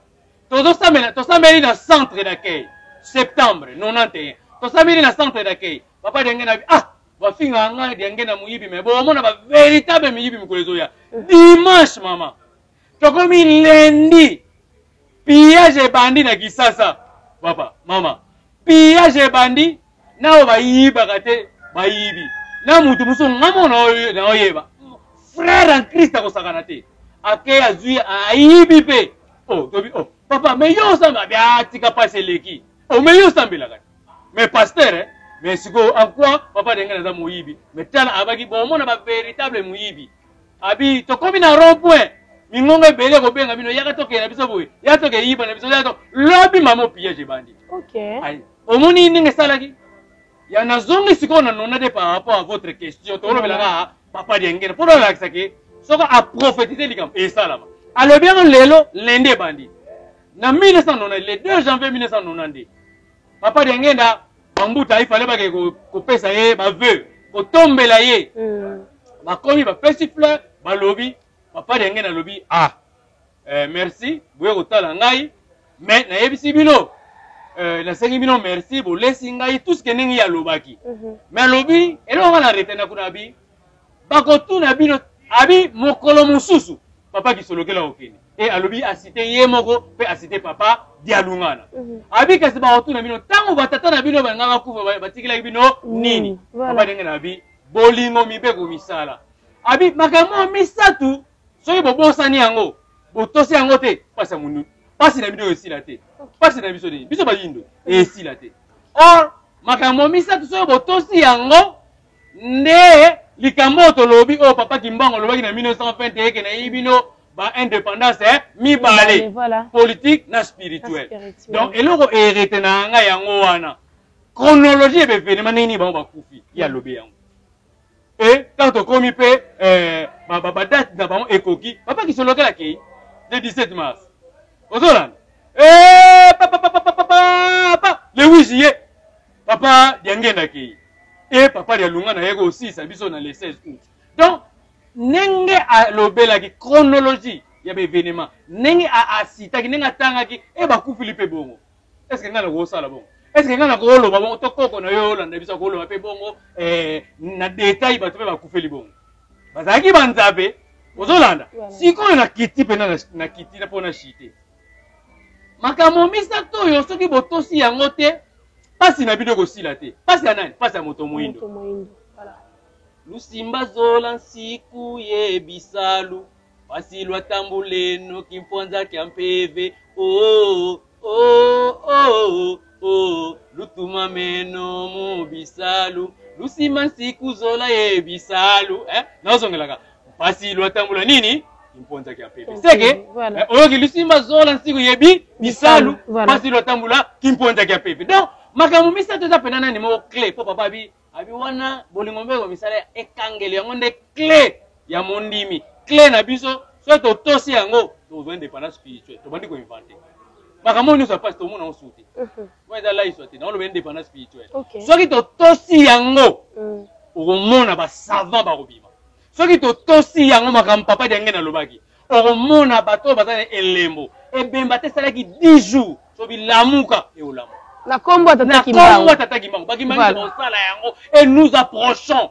Tozosambela, tosambeli na centre d'accueil. Septembre 91. Tosambeli na centre d'accueil. Papa Diangienda ah, bafinga nga Diangienda moyibi mais bomona ba véritable miyibi mikolo ezoya. Dimanche mama. Tokomi lundi. Pillage ebandi na Kisasa. Papa, mama. Pillage ebandi na oyo bayibaka te bayibi. Na mutu mosusu nga moko naoyeba. Frère en Christ akosakana te. Ake azui ayibi pe. Oh, tobi oh, papa mais yo osamba bia tika pasi eleki. Oh, mais yo osambelaka. Mais pasteur eh, mais sikoyo en quoi papa ndenge naza moyibi? Mais tala abaki bomona ba véritable moyibi. Abi tokomi na rond point mingongo ebele kobenga bino yaka tokende na biso boye ya toke yiba na biso ya to lobi mama pillage ebandi. Okay. Ay, omoni ndenge esalaki ya nazongi sikoyo na nona de par rapport à votre question tolobelaka papa diangene mpo nalakisa ke soko aprofetize likambo esalama alobi yango lelo lundi ebandi na 1990 le 2 janvier 1992 papa diangenda bambuta ifale bake kopesa ye ba vœux kotombela ye mm. bakomi bapesi fleur balobi papa diangenda alobi ah eh, merci boye kotala ngai mais nayebisi bino eh, nasengi bino merci bolesi ngai tout ce que ndenge ye alobaki mm -hmm. mais alobi eloko nga na retena kuna abi bakotuna bino abi mokolo mosusu papa kisolokela okende e alobi asite ye moko mpe asite papa dialungana mm -hmm. abi kasi bakotuna bino ntango batata na bino balinga bakufa batikelaki bino nini mm, voilà. papa ndenge na abi bolingo mibeko misala abi makambo misatu soki bobosani yango botosi yango te pasi ya mundu pasi na bino esila te pasi na biso nini biso bayindo esila te or makambo misatu soki botosi yango nde likambo oyo tolobi oyo papa kimbangu alobaki na 1921 eke nayebi bino ba indépendance eh, mibale voilà. politique na spirituel donc eloko erete na ngai yango wana chronologie ya baevenema ndenge nini bango bakufi ye alobi yango e ntango tokomi mpe eh, badate na bango ekoki papa kisolokela akei le 17 mars ozolanda eh, papapapapapa le 8 juillet papa diangenda akei e papa dialunga na ye kosilisa biso na le 16 août donc ndenge alobelaki chronologie ya baevenema ndenge asitaki ndenge atangaki e bakufili mpe bongo est ce que ngai nakosala bongo est ce que ngai nakoloba bongo to koko na yo olanda biso akoloba mpe bongo eh, na detail bato mpe bakufeli bongo bazalaki banzabe ozolanda sikoyo na kiti mpena na kiti mpo na shite makambo misato oyo soki botosi yango te mpasi na bino ekosila te mpasi ya nani mpasi ya moto moindo lusimba zola nsiku ye bisalu Pasi lwa tambuleno kimfwanza kya mpeve oh, oh, oh, oh. Lutuma meno mu bisalu lusima nsiku zola ye bisalu eh? Nazongelaka mpasi lwatambula nini imponzaki ya pepe seke Voilà. eh, oyoki lusima zola nsiku yebi bisalu Voilà. mpasi lwatambula kimponzaki ya pepe. Donc makambo misato eza pena nani moko clé mpo papa abi abi wana bolingo mbeko misala ekangeli yango nde clé ya mondimi, clé na biso. Soki totosi yango, tozwa indépendance spirituelle, tobandi koinventer makambo oyo nyonso ya pasi tomona yango su te. Wana eza laiswa te, naoloba indépendance spirituelle. Soki totosi yango, okomona basavant bakobima. Soki totosi yango, makambo papa Diange nalobaki, okomona bato oyo baza na elembo ebemba te esalaki 10 jours, so bilamuka eolamuka. Na kombo ya tata na kombo Kimbangu. Ya tata Kimbangu, bakimbangi Voilà. kosala yango et nous approchons,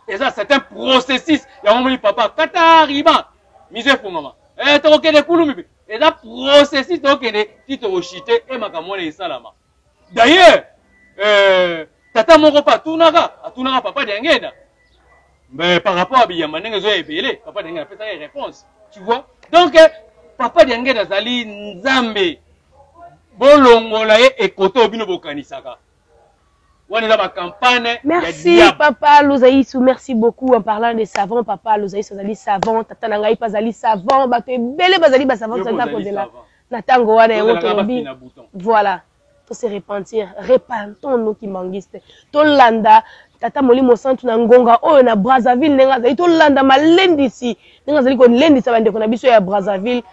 eza certain processus yango. Moni papa kata riba mise efungama, eh, tokokende kulumi mpe eza processus, tokokende ti tokoshite e makambo wana esalama. D'ailleurs tata moko mpe atunaka papa Diangenda, mais par rapport à biyamba ndenge ezoya ebele, papa Diangenda apesaka ye réponse, tu vois. Donc papa Diangenda azali Nzambe, bolongola ye ekote oyo bino bokanisaka wana eza bacampagne ya Merci diable. papa Luzaïsou, merci beaucoup. En parlant de savant, papa Luzaïsou azali savant, tata na ngai mpe azali savant, bato ebele bazali basavant. Yo mpe tozali ozali kozela savant. Na ntango wana yango Tozalaka tolobi bafina bouton. Voilà, to se repentir, repentons-nous kimbanguiste, tolanda tata Molimo Santu na ngonga oyo na Brazzaville ndenge azali, tolanda malendisi ndenge azali kolendisa bandeko na biso ya Brazzaville.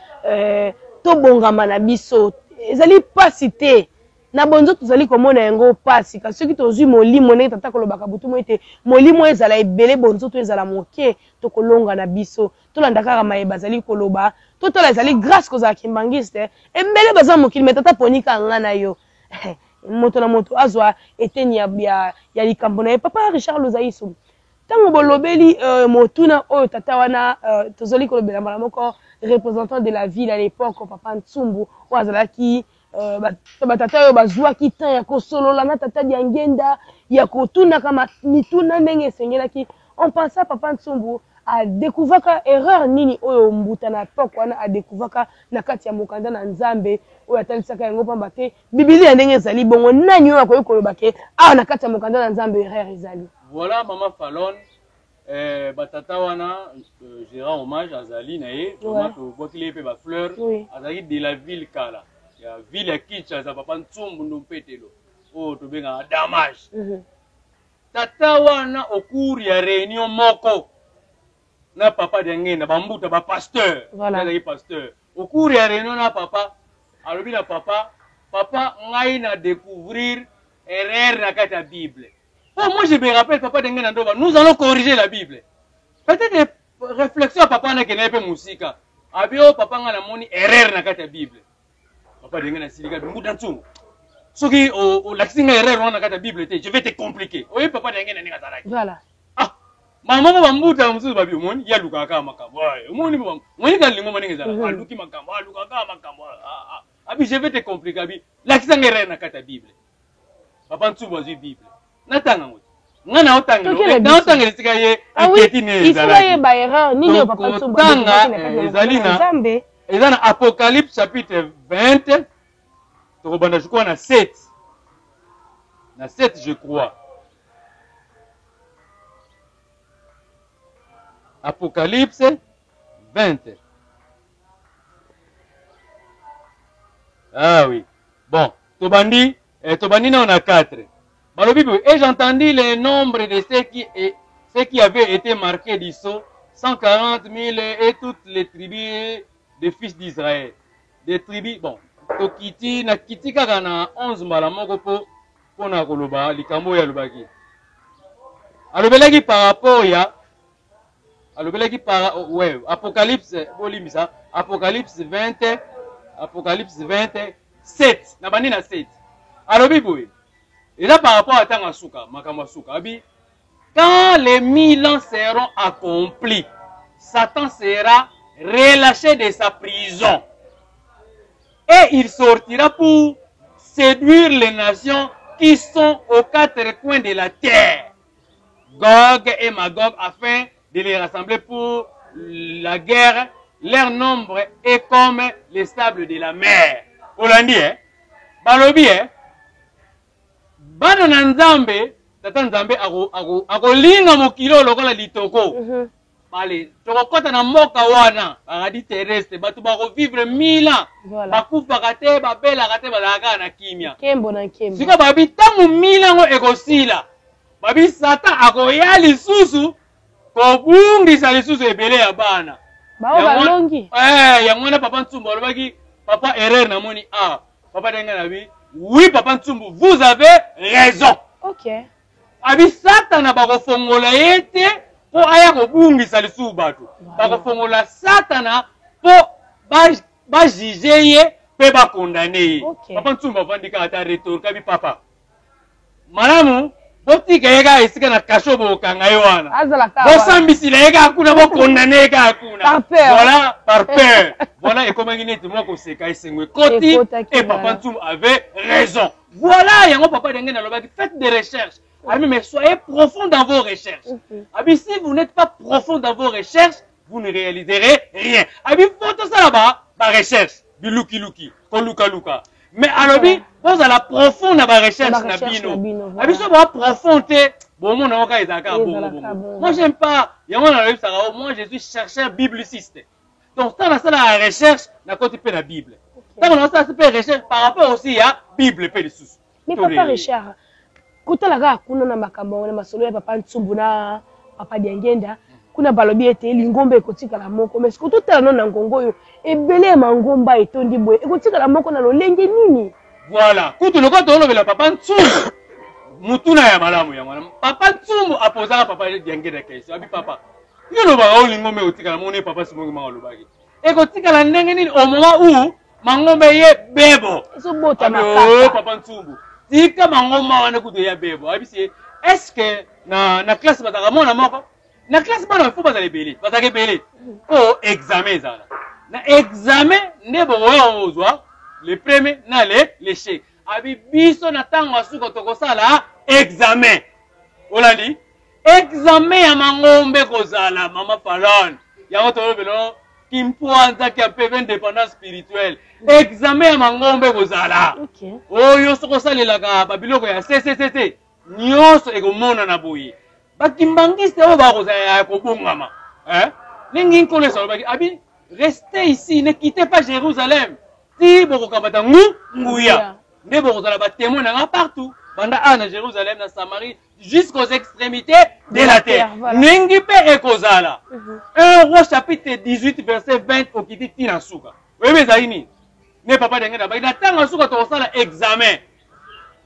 Tobongama na biso, ezali pasi te na bonzo tozali komona yango pasi, kasi soki tozwi molimo ndenge tata kolobaka butu mo ete molimo ezala ebele, bonzoto ezala moke, tokolonga na biso. Tolanda kaka maye bazali koloba, totala, ezali grâce kozala kimbangiste. Ebele baza mokili, me tata poni kaka nga na yo. Moto na moto azwa eteni ya likambo na ye. Papa Richard Luzaisu, ntango bolobeli motuna oyo tata wana, tozali kolobela mbala moko représentant de la ville à l'époque, papa Ntsumbu, oyo azalaki batata oyo bazwaki temps ya kosolola na tata Diangenda, ya kotunaka mituna ndenge esengelaki, on pensa papa Ntsumbu adécouvraka erreur nini oyo mbuta na époque wana adécouvraka na kati ya mokanda na Nzambe oyo atalisaka yango? Pamba te Bibilia ndenge ezali bongo, nani oyo akoki koloba ke awa na kati ya mokanda na Nzambe erreur ezali? Voilà, mama Falon, batata wana, Gérard Hommage azali na ye vraiment, tobwakili ye mpe bafleur. Azalaki de la ville kala ya ville ya Kinshasa, papa Ntsumbu Ndompetelo oyo tobengaka Damage. Tata wana, au cours ya réunion moko na papa Diangenda, bambuta bapasteur, azalaki pasteur, au cours ya réunion na papa, alobi na papa: "Papa, ngai na découvrir erreur na kati ya Bible." Oh, moi je me rappelle papa Diangenda ndoba: "Nous allons corriger la Bible." Peut-être réflexion ya papa wana ekendaki mpe mosika. Abi: "O papa, ngai namoni erreur na kati ya Bible." Papa Diangenda asilika: "Mbuta Ntsumbu, soki olakisi ngai erreur wana na kati ya Bible te, je vais te compliquer." Oyebi papa Diangenda ndenge azalaki. Ah, mama moko, bambuta mosusu babi: "Omoni ye alukaka kaka makambo." Omoni, omoni kaka lingomba ndenge ezalaka, aluki makambo, alukaka kaka makambo. Abi: "Je vais te compliquer." Abi: "Lakisa ngai erreur na kati ya Bible." Papa Ntsumbu azwi Bible, natanga yango te, nga naotangela esika ye eketi ne. Ezalaki erreur nini oyo papa Ntsumbu tanga ezali na eza na Apocalypse chapitre 20, tokobanda je crois na 7, na 7 je crois, Apocalypse 20. Ah oui, bon, tobandi tobandi nao na 4. Balobi boye: "Et j'entendis le nombre de ceux qui avaient été marqués du sceau, 140 000, et toutes les tribus des fils d'Israël, des tribus." Bon, tokiti, nakiti kaka na 11 mbala moko mpo mpona koloba likambo oyo alobaki. Alobelaki par rapport ya, alobelaki par, ouais, Apocalypse, bolimbisa, Apocalypse 20, Apocalypse 20 7, na bandi na 7. Alobi boye, eza par rapport à ntango ya suka, makambo ya suka. Abi: "Quand les 1000 ans seront accomplis, Satan sera relâché de sa prison et il sortira pour séduire les nations qui sont aux quatre coins de la terre, Gog et Magog, afin de les rassembler pour la guerre. Leur nombre est comme les sables de la mer." Olandi, eh? Balobi, eh? Bana na Nzambe, Tata Nzambe akolinga ako, ako mokili oyo lokola litoko. Allez, tokokɔta na mboka wana, paradis terrestre, bato bakovivre 1000 ans. Voilà. Bakufaka te, babelaka te, bazalaka kaka na kimia. Nkembo na nkembo. Sikoyo babi ntango 1000 yango ekosila, babi Satan akoya lisusu kobungisa lisusu ebele ya bana. Bao balongi. Yango wana Papa Ntsumbu alobaki, papa erreur namoni awa. Papa ndenge na bi, oui Papa Ntsumbu, vous avez raison. Abi Satana bakofongola ye te mpo aya kobungisa lisusu bato. Bakofongola Satana mpo bajuge ye mpe bakondane ye. Papa Ntsumbu avandi kaka ata retorka bi papa. Malamu botika ye kaka esika na kasho bokanga ye wana. Bosambisila ye kaka kuna, bokondane ye kaka kuna. Par peur. Voilà, par peur. Voilà, ekomaki neti mwa koseka esengo ekoti et Papa Ntsumbu avait raison. Voilà, yango papa ndenge nalobaki, faites des recherches. Abi, mais soyez profond dans vos recherches. Abi, si vous n'êtes pas profond dans vos recherches, vous ne réaliserez rien. Abi, faut tosala ba recherche, biluki luki, koluka luka. Mais alobi, bozala profond na ba recherche na bino. Abi so ba profond te, bomona oka ezalaka bongo bongo. Moi j'aime pas, yango nalobisaka, moi je suis chercheur bibliciste. Donc ça nasala la recherche na koti pe na Bible. Tango nasala pe recherche par rapport aussi ya Bible pe lisusu. Mais papa Richard, kotala kaka kuna na makambo yango na masolo ya Papa Ntsumbu na Papa Diangenda, kuna balobi ete lingomba ekotikala moko, mais soki totala nano na ngongo oyo ebele ya mangomba etondi boye, ekotikala moko na lolenge nini? Voilà, kutu lokola tolobela Papa Ntsumbu, mutuna ya malamu yango wana. Papa Ntsumbu apozaka Papa Diangenda question, abi papa, yo lobaka oyo lingomba ekotikala moko, ne Papa Simon Kimbangu alobaki ekotikala ndenge nini au moment où mangomba ye bebo ezobota Abi, makaka. Oh, Papa Ntsumbu, tika mangomba wana kutu ya bebo. Ayebisi ye, est-ce que na classe bazalaka mwana moko? Na classe bana fo bazala ebele, bazalaka ebele po examen ezala. Na examen nde bokoya kozwa le premier na le l'échec. Abi biso na ntango ya suka tokosala examen. Olandi? Examen ya mangombe kozala mama Falone. Yango tolobelo kimpwanza kia peve indépendance spirituelle. Examen ya mangombe kozala. Oyo soko osalelaka ba biloko ya CCCC nyonso ekomonana boye. Bakimbangiste oyo bakozala ya kobongama. Hein? Ndenge Nkolo Yesu alobaki, abi restez ici, ne quittez pas Jérusalem. Ti bokokamata nguya. Nde bokozala ba témoin na nga partout. Banda awa na Jérusalem, na Samarie, jusqu'aux extrémités de la terre. Ndenge pe ekozala. 1 Roi chapitre 18 verset 20 okiti ti na suka. Oyebi ezali nini? Ne papa ndenge na baki na ntango ya suka tokosala examen.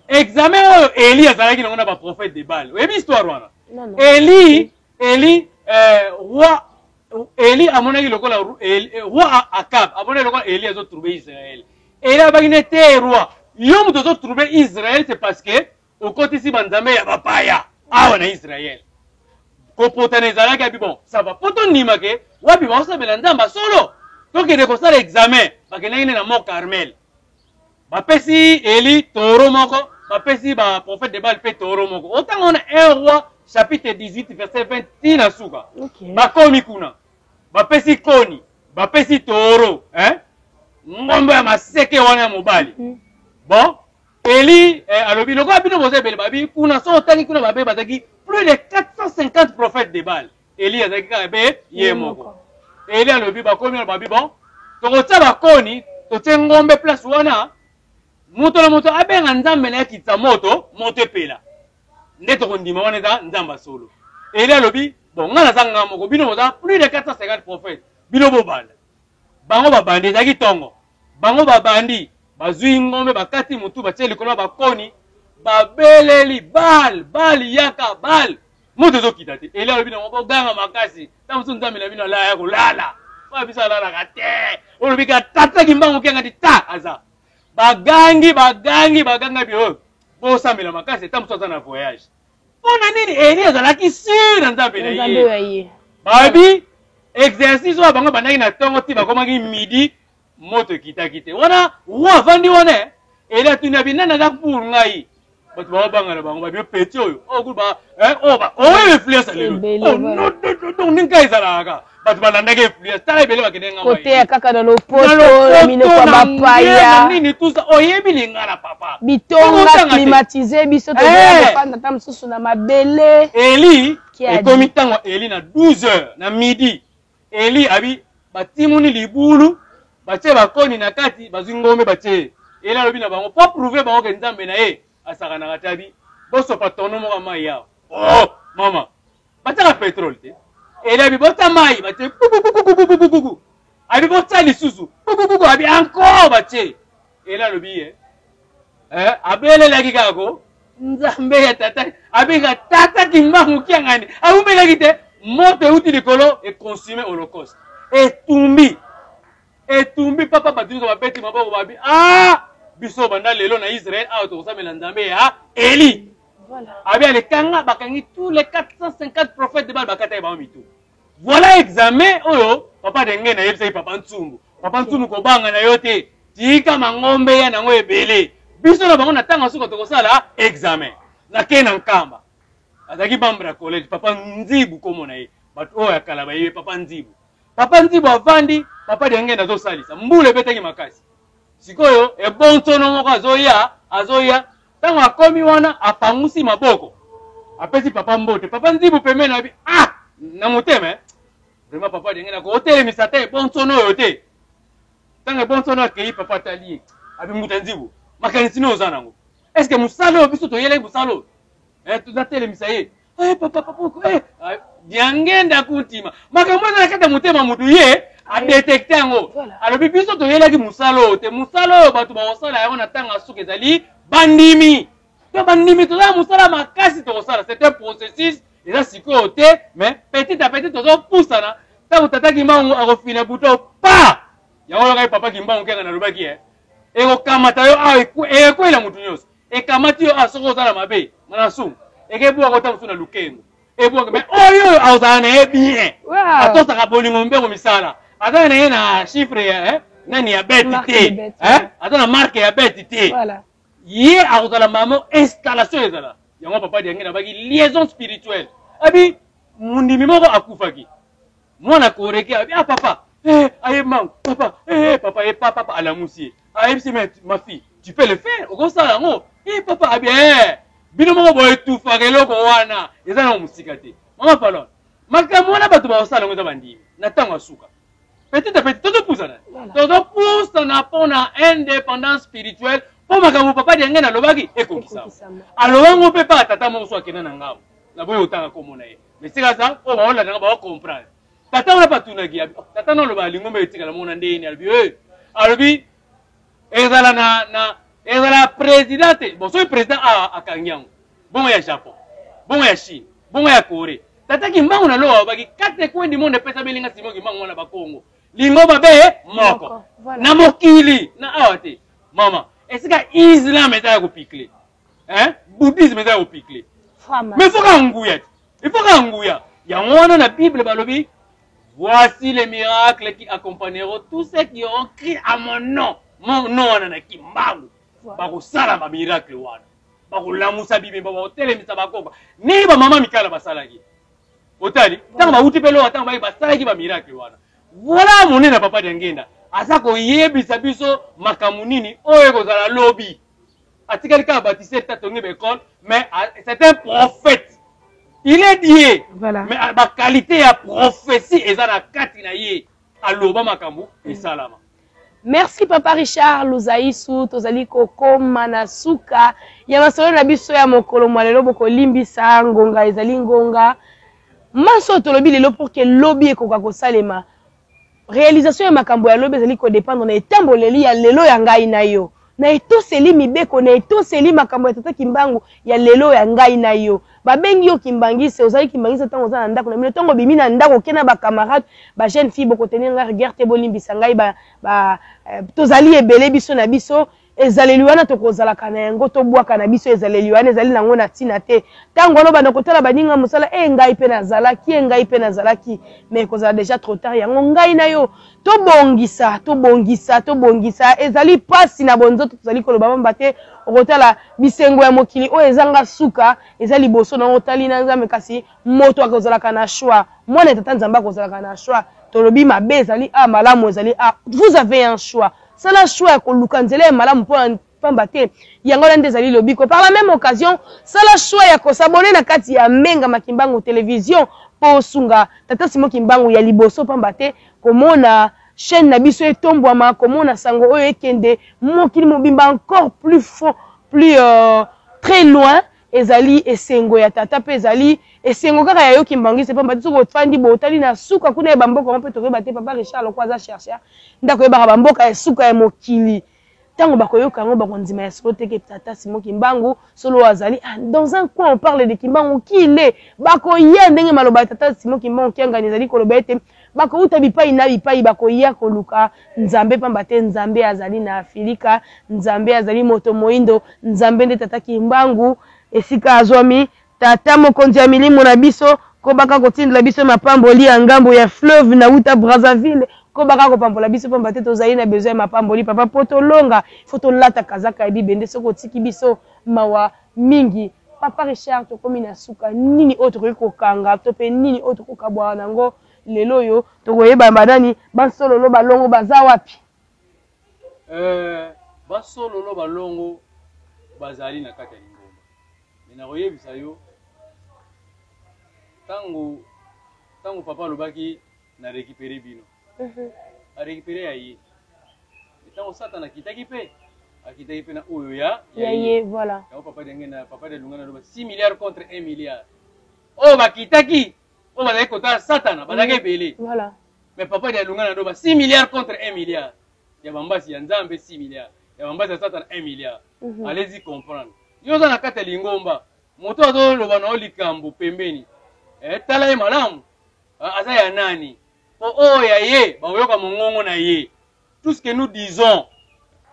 Examen oyo Eli azalaki nango na ba prophète de Baal. Oyebi histoire wana? Non, non. Eli, roi Eli amonaki lokola Eli, roi Akab amonaki lokola Eli azo trouver Israël. Eli abaki ne te roi, yo moto ozo trouver Israël, c'est parce que okotisi ba nzambe ya bapaya awa na Israël. Kopotana ezalaki abi bon, ça va. Po tondima ke wapi baosambela nzambe solo. Tokende kosala examen, bakendaki ne na Mont Carmel. Bapesi Eli taureau moko, bapesi ba prophète de Baal pe taureau moko. Otanga wana 1 Roi chapitre 18 verset 20 ti na suka. Bakomi kuna. Bapesi koni, bapesi taureau, hein? Ngombe ya maseke wana ya mobali. Bon, Eli alobi lokola bino boza ebele babi kuna so otangi kuna babe bazaki plus de 450 prophètes de Baal. Eli azalaki kaka be ye moko. Eli alobi bakomi wana babi bon, tokotia bakoni, totie ngombe place wana, moto na moto abenga nzambe na ye akitisa moto, moto epela. Nde tokondima wana eza nzambe solo. Eli alobi bon, nga naza nga moko, bino boza plus de 450 prophètes, bino bobanda. Bango babandi, ezalaki tongo. Bango babandi, bazwi ngombe, bakati mutu, batie likolo ya bakoni, babeleli Baal, Baal yaka, Baal. Moto ezokita te. Eli alobi nango boganga makasi. Ntango mosusu nzambe na bino alaya kolala. Oyo biso alalaka te. Olobi ka tata Kimbangu kenga ti ta aza. Bagangi, bagangi, baganga bi oyo. Bosambela makasi, ntango mosusu aza na voyage. Mpona nini Eli azalaki sur na nzambe na ye? Babi exercice oyo bango bandaki na tongo ti bakomaki midi, moto ekitaki te. Wana roi avandi wana, Eli atuni abi nani aza pour ngai? Bato baobanga na bango, babi petit oyo. Oyo kutu ba, hein, oyo ba, oyo influence lelo. Ebele, Oh, voilà. non, non, non, non, ndenge kaka ezalaka kaka. Bato balandaki influence, tala ebele bakende ngambo. Koteya kaka na lopoto, minoko ya bapaya. Nini tout ça, oyebi lingala papa. Bitonga climatise biso tozoya kofanda ata mosusu na mabele. Eli ekomi ntango Eli na 12 heures na midi. Eli abi batimuni libulu, batie bakoni na kati, bazwi ngombe batie. Eli alobi na bango po prouver bango ke Nzambe na ye asakanaka te, abi bosopa tono moko ya mai awa. Oh mama, batiaka petrole te. Eli abi botia mai, batie kukukukukukukuku. Abi botia lisusu kukukuku, abi encore batie. Eli alobi ye eh, abelelaki kaka ko Nzambe ya tata, abenga tata Kimbangu Kiangani, awumelaki te, moto euti likolo econsume holocauste, etumbi etumbi papa, bato nyonso babeti maboko, babi ah biso banda lelo na Israël awa tokosambela Nzambe ya Eli. Abi alekanga bakangi tous les 450 prophètes de Baal, bakataki bango mitu. Voilà examen oyo papa Denge nayebisaki papa Ntsumbu. Papa Ntsumbu kobanga na yo te, tika mangombe ya nango ebele. Biso na bango na ntango suka tokosala examen. Nakei na Nkamba, azalaki membre ya collège, papa Nzibu kombo na ye, bato oyo ya kala bayebi papa Nzibu. Papa Nzibu avandi, papa Denge nazosalisa, mbula ebetaki makasi. Sikoyo ebonsono moko azoya, azoya ntango akomi wana apangusi maboko, apesi papa mbote. Papa Nzibu pembeni abi ah na motema eh? Vraiment papa Denge nakotelemisa te ebonsono oyo te. Ntango ebonsono akei, papa atali ye, abi mbuta Nzibu, makanisi nini oza nango? Est ce que mosala oyo biso toyelaki mosala oyo eh, natelemisa ye eh, papa papa eh, Diangenda kuntima makambo eza na kati ya motema motu ye adetekte yango. Alobi biso toyelaki mosala oyo te, mosala oyo bato bakosala yango na ntango ya suka ezali bandimi. To bandimi toza na mosala makasi tokosala, c'est un processus, eza sikoyo te, mais petit à petit tozopusana. Ntango tata Kimbangu akofina buto pa yango oyokaki papa Kimbangu kenga nalobaki eh, ekokamata yo awa, ekwela motu nyonso ekamati yo awa, soki ozala mabe mana sumu ekebwaka ota mosusu na lukengo ebwaka, mais oyo oyo azala na ye bien, atosaka bolingo mbengo misala, aza na ye na chiffre ya eh, nani ya bete te, eh, aza na marque ya bete te, ye akozala mamo installation ezala yango. Papa Diange nabaki liaison spirituelle, abi mondimi moko akufaki, mwana koreke, abi ah papa eh, aye mango papa eh, papa ye papa papa alamusi ye, ayebisi mais ma fille, tu peux le faire, okosala yango eh papa, abi eh bino moko boetufaka eloko wana eza nango mosika te. Mama Falon, makambo wana bato bakosala yango eza bandimi na ntango ya suka. Petit à petit tozopusana, tozopusana mpona indépendance spirituelle, mpo makambo papa Diange nalobaki ekokisama. Alobango mpe pa tata moko so akenda na ngambo, naboyi otanga kombo na ye, mais sika za oyo baolandanga baocomprendre. Tata wana mpe atunaki, abi tata na oloba lingomba etikala moko na ndeni, alobi e alobi ezala na na ezala président te. Bon, soki président a akangi yango, bongo ya Japon, bongo ya Chine, bongo ya Corée. Tata Kimbangu na lowa alobaki quatre coins du monde epesameli nga Simon Kimbangu wana bakongo lingomba be moko na mokili na awa te. Mama, esika islam eza ya kopikle, hein, bouddhisme eza ya kopikle, mais faut kaka nguya te, il faut kaka nguya yango wana na Bible balobi: voici les miracles qui accompagneront tous ceux qui auront crié à mon nom. Mon nom wana na Kimbangu, bakosala bamiracle wana, bakolamusa bibemba, bakotelemisa bakoka ndenge bamama mikala basalaki. Otali ntango bauti mpe lowa, ntango baye basalaki bamiracle wana. Voilà monene papa Diangenda aza koyebisa biso makambo nini oyo ekozala lobi. Atikali kaka baptise te, atongi baekole, mais c'est un prophète, il est Dieu. Mais baqualité ya prophétie eza na kati na ye, aloba makambo esalama. Merci papa Richard Luzaisu, tozali kokoma na suka ya masolo na biso ya mokolo mwa lelo. Bokolimbisa ngonga ezali ngonga manso tolobi lelo pour que lobi ekoka kosalema. Réalisation ya makambo ya lobi ezali kodépendre na etamboleli ya lelo ya ngai na yo, na etoseli mibeko, na etoseli makambo ya tata Kimbangu ya lelo ya ngai na yo. Babengi yo kimbangiste, ozali kimbangiste ntango oza na ndako na bino. Ntango obimi na ndako oke na bacamarade, bajeune fille, bokotenir ngai rigueur te, bolimbisa ngai ba, ba, eh, tozali ebele biso na biso. Ezaleli wana tokozalaka na yango, tobwaka na biso ezaleli wana ezali nango na ntina te. Ntango wana obanda kotala baninga mosala, e ngai mpe nazalaki, e ngai mpe nazalaki, mais ekozala déjà trop tard. Yango ngai na yo tobongisa, tobongisa, tobongisa. Ezali mpasi na bonzoto, tozali koloba pamba te. Okotala bisengo ya mokili oyo ezanga suka eza liboso na otali na Nzambe, kasi moto akozalaka na choix. Mwana ya tata Nzambe akozalaka na choix. Tolobi mabe ezali a, malamu ezali a. Vous avez un choix. Sala choix ya koluka nzela ya malamu mpo pamba te yango wana nde ezali lobiko. Par la meme occasion, sala choix ya ko s'abonner na kati ya Menga Makimbangu Television mpo osunga Tata Simon Kimbangu ya liboso pamba te komona chaine na biso etombwama, komona sango oyo ekende mokili mobimba encore plus fond, plus très loin ezali esengo ya tata mpe ezali esengo kaka ya yo kimbanguiste pamba te soki ofandi boye otali na suka kuna ya ba mboka yango mpe tokoyeba te papa Richard lokola aza chercheur nde akoyebaka ba mboka ya suka ya mokili tango bakoyoka yango bakondima ya solo te ke tata Simon Kimbangu solo azali ah, dans un coin on parle de Kimbangu qui il est bakoya ndenge maloba ya tata Simon Kimbangu Kiangani ezali koloba ete bakouta bipai na bipai bakoya koluka Nzambe pamba te Nzambe azali na Afilika, Nzambe azali moto moindo, Nzambe nde Tata Kimbangu esika azwami, Tata mokonzi ya milimo na biso, kobaka kotindela biso mapamboli ya ngambo ya fleuve na wuta Brazzaville, kobaka kopambola biso pamba te tozali na besoin ya mapamboli papa po tolonga il faut tolata kazaka ya bibende soki otiki biso mawa mingi. Papa Richard tokomi na suka nini oyo tokoki kokanga to pe nini oyo tokokabwana na yango Lelo oyo tokoyeba ba nani ba nsololo balongo baza wapi? Eh, ba sololo balongo bazali na kati ya lingomba. Mais nakoyebisa yo tango tango papa alobaki na recuperer bino. A recuperer ya ye. Mais tango Satana akitaki pe akitaki pe na oyo ya ya ye, voilà. Yango papa Diangenda, papa Dialungana aloba 6 milliards contre 1 milliard. Oyo bakitaki oyo bazalaki kotala satana bazalaki ebele. Voilà. Mais papa Dialungana aloba 6 milliards contre 1 milliard. Ya bambasi ya Nzambe 6 milliards. Ya bambasi ya satana 1 milliard. Allez-y comprendre. Yo oza na kati ya lingomba, moto azoloba na yo likambo pembeni. Eh, tala ye malamu. Ah, aza ya nani? Po oyo ya ye, bakoyoka mongongo na ye. Tout ce que nous disons,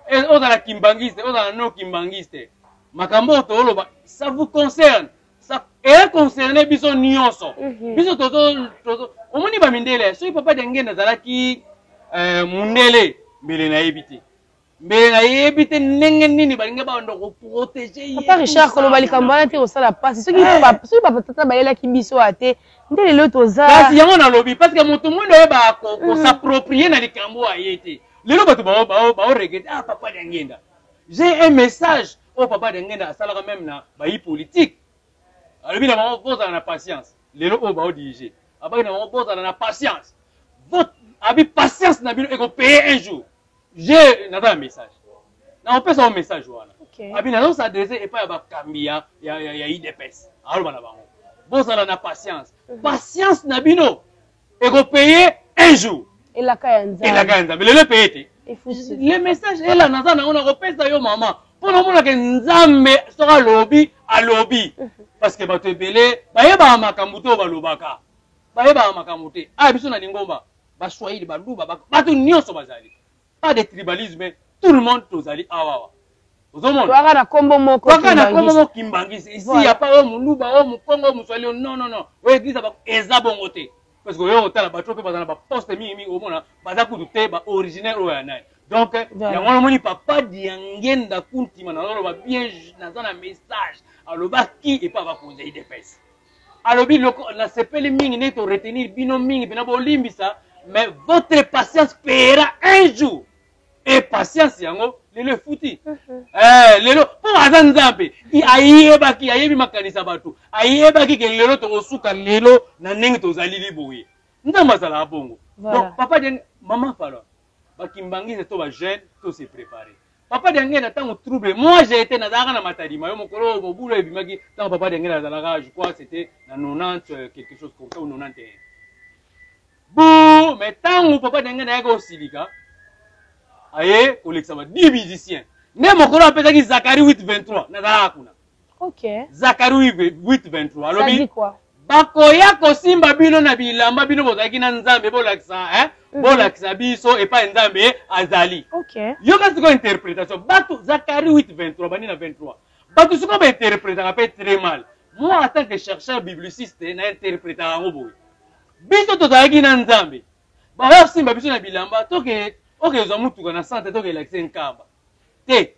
eh, ozala kimbanguiste, ozala non kimbanguiste. Makambo oyo toloba, ça vous concerne. Ça e concerne biso nyonso. Biso tozo, tozo, omoni ba mindele, soki papa Diangenda azalaki, eh, mundele, mbele nayebi te. Mbele nayebi te ndenge nini balingi banda ko protéger ye. Papa Richard, koloba likambo wana te kosala pasi. Soki papa, soki papa tata bayelaki biso awa te, nde lelo toza. Kasi yango nalobi parce que moto mwindo ayeba ko s'approprier na likambo oyo aye te. Lelo bato bao regretter, ah papa Diangenda. J'ai un message oyo papa Diangenda asalaka même na bayi politique. Alobi na bango bozala na patience. Lelo oyo bao diriger. Abaki na bango bozala na patience. Votre abi patience na bino eko payer un jour. J'ai naza na message. Na opesa yo message wana. Abi nazo s'adresser epai ya bakambi ya UDPS. Aloba na bango. Bozala na patience. Patience na bino eko payer un jour. Elaka ya Nzambe. Elaka ya Nzambe. Lelo payer te. Efuti. Le message est là, naza na ona kopesa yo mama. Po na mona ke Nzambe soki alobi, alobi. Parce que bato ebele bayebaka makambo te oyo balobaka. Bayebaka makambo te. Ah biso na lingomba, ba Swahili, ba Luba, bato nyonso bazali. Pas de tribalisme, tout le monde tozali awa awa. Ozomona? Toyaka na kombo moko Toyaka na kombo Kimbanguiste. moko Kimbanguiste. Ici, y a pas oyo Muluba, oyo Mukongo, oyo Muswahili, oyo non, non, non. Oyo église ba eza bongo te. Parce que oyo otala bato pe baza na ba poste mingi mingi omona baza kutu te ba originaire oyo ya nani. Donc, yango wana omoni papa Diangenda Kuntima na oloba bien naza na message alobaki epa bakonzi ya UDPS. Alobi loko nasepeli mingi ndenge to retenir bino mingi pena bolimbisa mais votre patience payera un jour. Et patience yango lelo efuti. Eh, lelo po aza Nzambe ayebaki, ayebi makanisa bato, ayebaki ke lelo tokosuka lelo na ndenge tozali liboye. Nzambe azalaka bongo. Donc papa Dieng, maman Falon, ba kimbanguiste to ba jeune to se préparer. Papa Diangenda tango trouble, moi j'ai été nazalaka na Matadi mayo mokolo oyo mobulu ebimaki tango papa Diangenda azalaka, je crois c'était na 90 quelque chose comme ça ou 91. Bou, mais tango papa Diangenda ayaki kosilika, aye kolekisa ba 10 musiciens. Nde mokolo apesaki Zacharie 8:23, nazalaka kuna. Zacharie 8:23 alobi, Ça dit quoi? Bakoya kosimba bino na bilamba, bino bozalaki na Nzambe, bolakisa, hein? Bolakisa biso epai Nzambe azali. Yoka sikoyo interpretation. Bato, Zacharie 8:23, bandi na 23. Bato sikoyo ba interpretaka pe très mal. Moi, en tant que chercheur bibliciste, na interpretaka yango boye. Biso tozalaki na Nzambe. Bakoya kosimba biso na bilamba, toke, okezwa mutuka na centre, toke elakisa Nkamba. Te.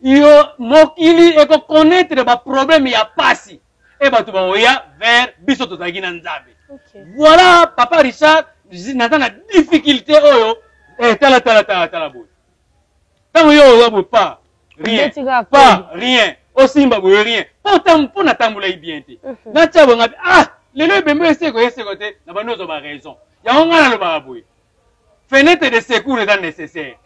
Yo, mokili eko connaître ba problème ya pasi. Et bato bakoya vers biso tozalaki na Nzambe. Voilà, papa Richard, Naza na difficulté oyo, eh, tala tala tala tala boye. Ntango yo oza boye, pas rien, pas rien, osimba boye rien, mpo natambolaki bien te. Natya boye ngabi, ah, lelo ebembe eseko eseko te, na bandi ozwa baraison. Yango ngai nalobaka boye, fenêtre de secours eza nécessaire.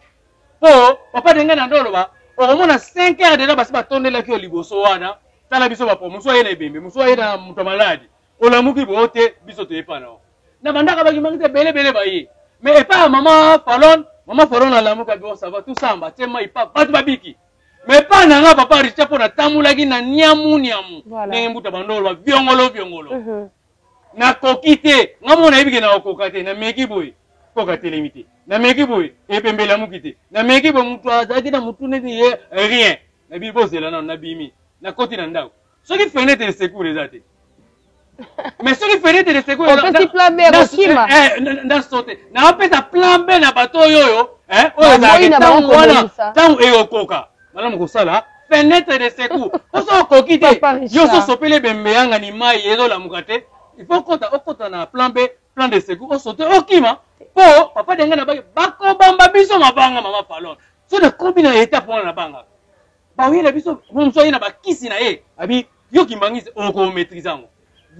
Po papa ndenge na ndoloba, okomona 5 heures deja basi batondelaki yo liboso wana. Tala biso bapo, mosu aye na ebembe, mosu aye na moto ya maladi, olamuki boyo te, biso toyepa na yo. Na bandaka bakimaki te, ebele ebele baye. Mais epai ya mama Falon, mama Falon alamuka bon, ça va, tout ça, batie mai pa bato babiki. Mais epai na nga papa Richard, mpo natambolaki na niamu niamu, ndenge mbuta bandolo ba viongolo viongolo. Nakoki te, nga moko nayebi ke nakokoka te, nameki boye, koka telemi te, nameki boye, ebembe elamuki te, nameki boye, moto azalaki na motu neti ye rien. Nabi bozela nano, nabimi, nakoti na ndako. Soki fenêtre de secours eza te, mais soki fenêtre de secours opesi plan B, kokima. Na sote, naopesa plan B na bato oyo oyo oyo ezalaki ntango wana, ntango ekokoka malamu kosala fenêtre de secours. Poso okoki te, yo so sopeli ebembe yanga ni mai ezolamuka te, il faut okota, okota na plan B, plan de secours, osote okima. Po papa ndenge na baki bakobamba biso mabanga, mama Falon, so nakomi na étape wana, nabangaka baoyela biso mosu aye na bakisi na ye, abi yo kimbangisi okomaîtrise yango.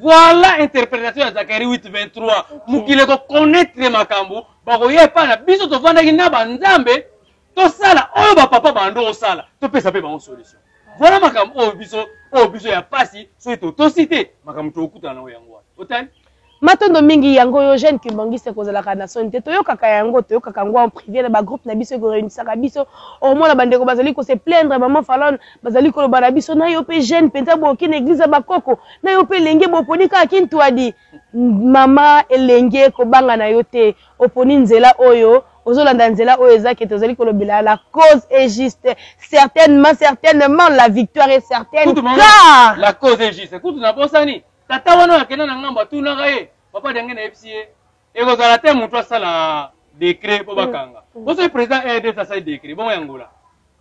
Voilà interprétation ya Zacharie 8:23. Mokili ekoconnaître makambo bakoya epai na biso. Tovandaki na banzambe, tosala oyo bapapa bando osala, topesa mpe bango solution. Voilà makambo oyo biso, oyo biso ya pasi, soki totosi te, makambo tokokutana nango yango wana. Otali. Matondo mingi. Yango oyo jeune kimbangiste kozalaka na soni te. Toyokaka yango, toyokaka yango en privé na bagroupe na biso ekoréunisaka biso. Omona bandeko bazali kose plaindre, mama Falon, bazali koloba na biso: na yo mpe jeune mpenza boyoki na église ya bakoko, na yo mpe elenge boponi kaka kintwadi. Mama elenge, kobanga na yo te. Oponi nzela oyo, ozolanda nzela oyo eza ke tozali kolobela, la cause est juste, certainement, certainement la victoire est certaine. Kutu mama, car la cause est juste. Kutu nabosani tata wana oyo akenda na ngambo, atunaka ye papa ndenge nayebisi ye, ekozala te moto asala décret mpo bakanga. Po soki président RDC asali décret bongo, ya Angola